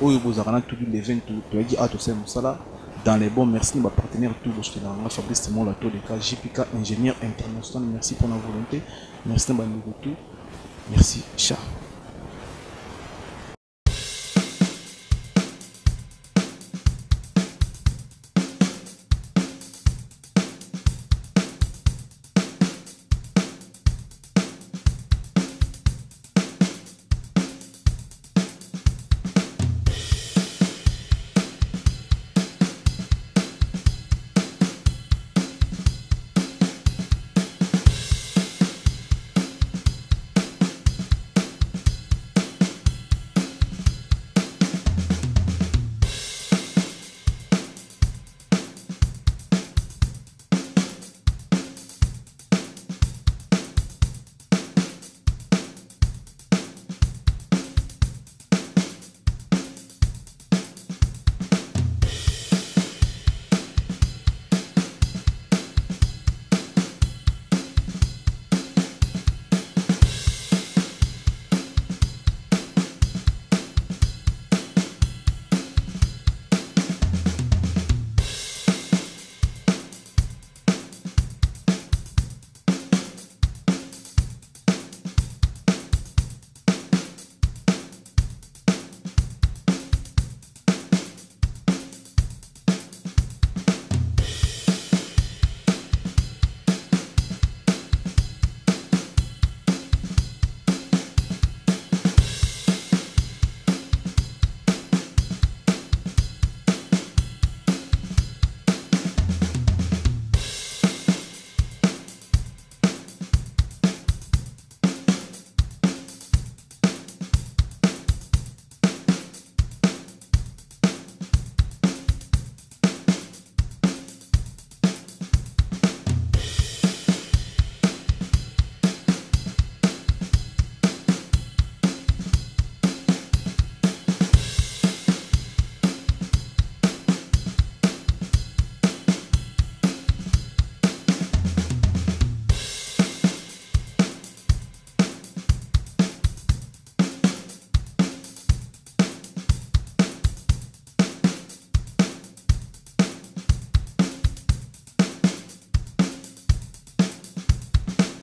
oyo bozalaka na Tudu Leven, toyaki awa tosala mosala dans les bons. Merci na bapartenaire tout bosoutenaka nga, Fabrice Timon Lato Deka, JPK ingénieur international, merci pour la volonté. Merci na bandeko tout, merci. Ciao.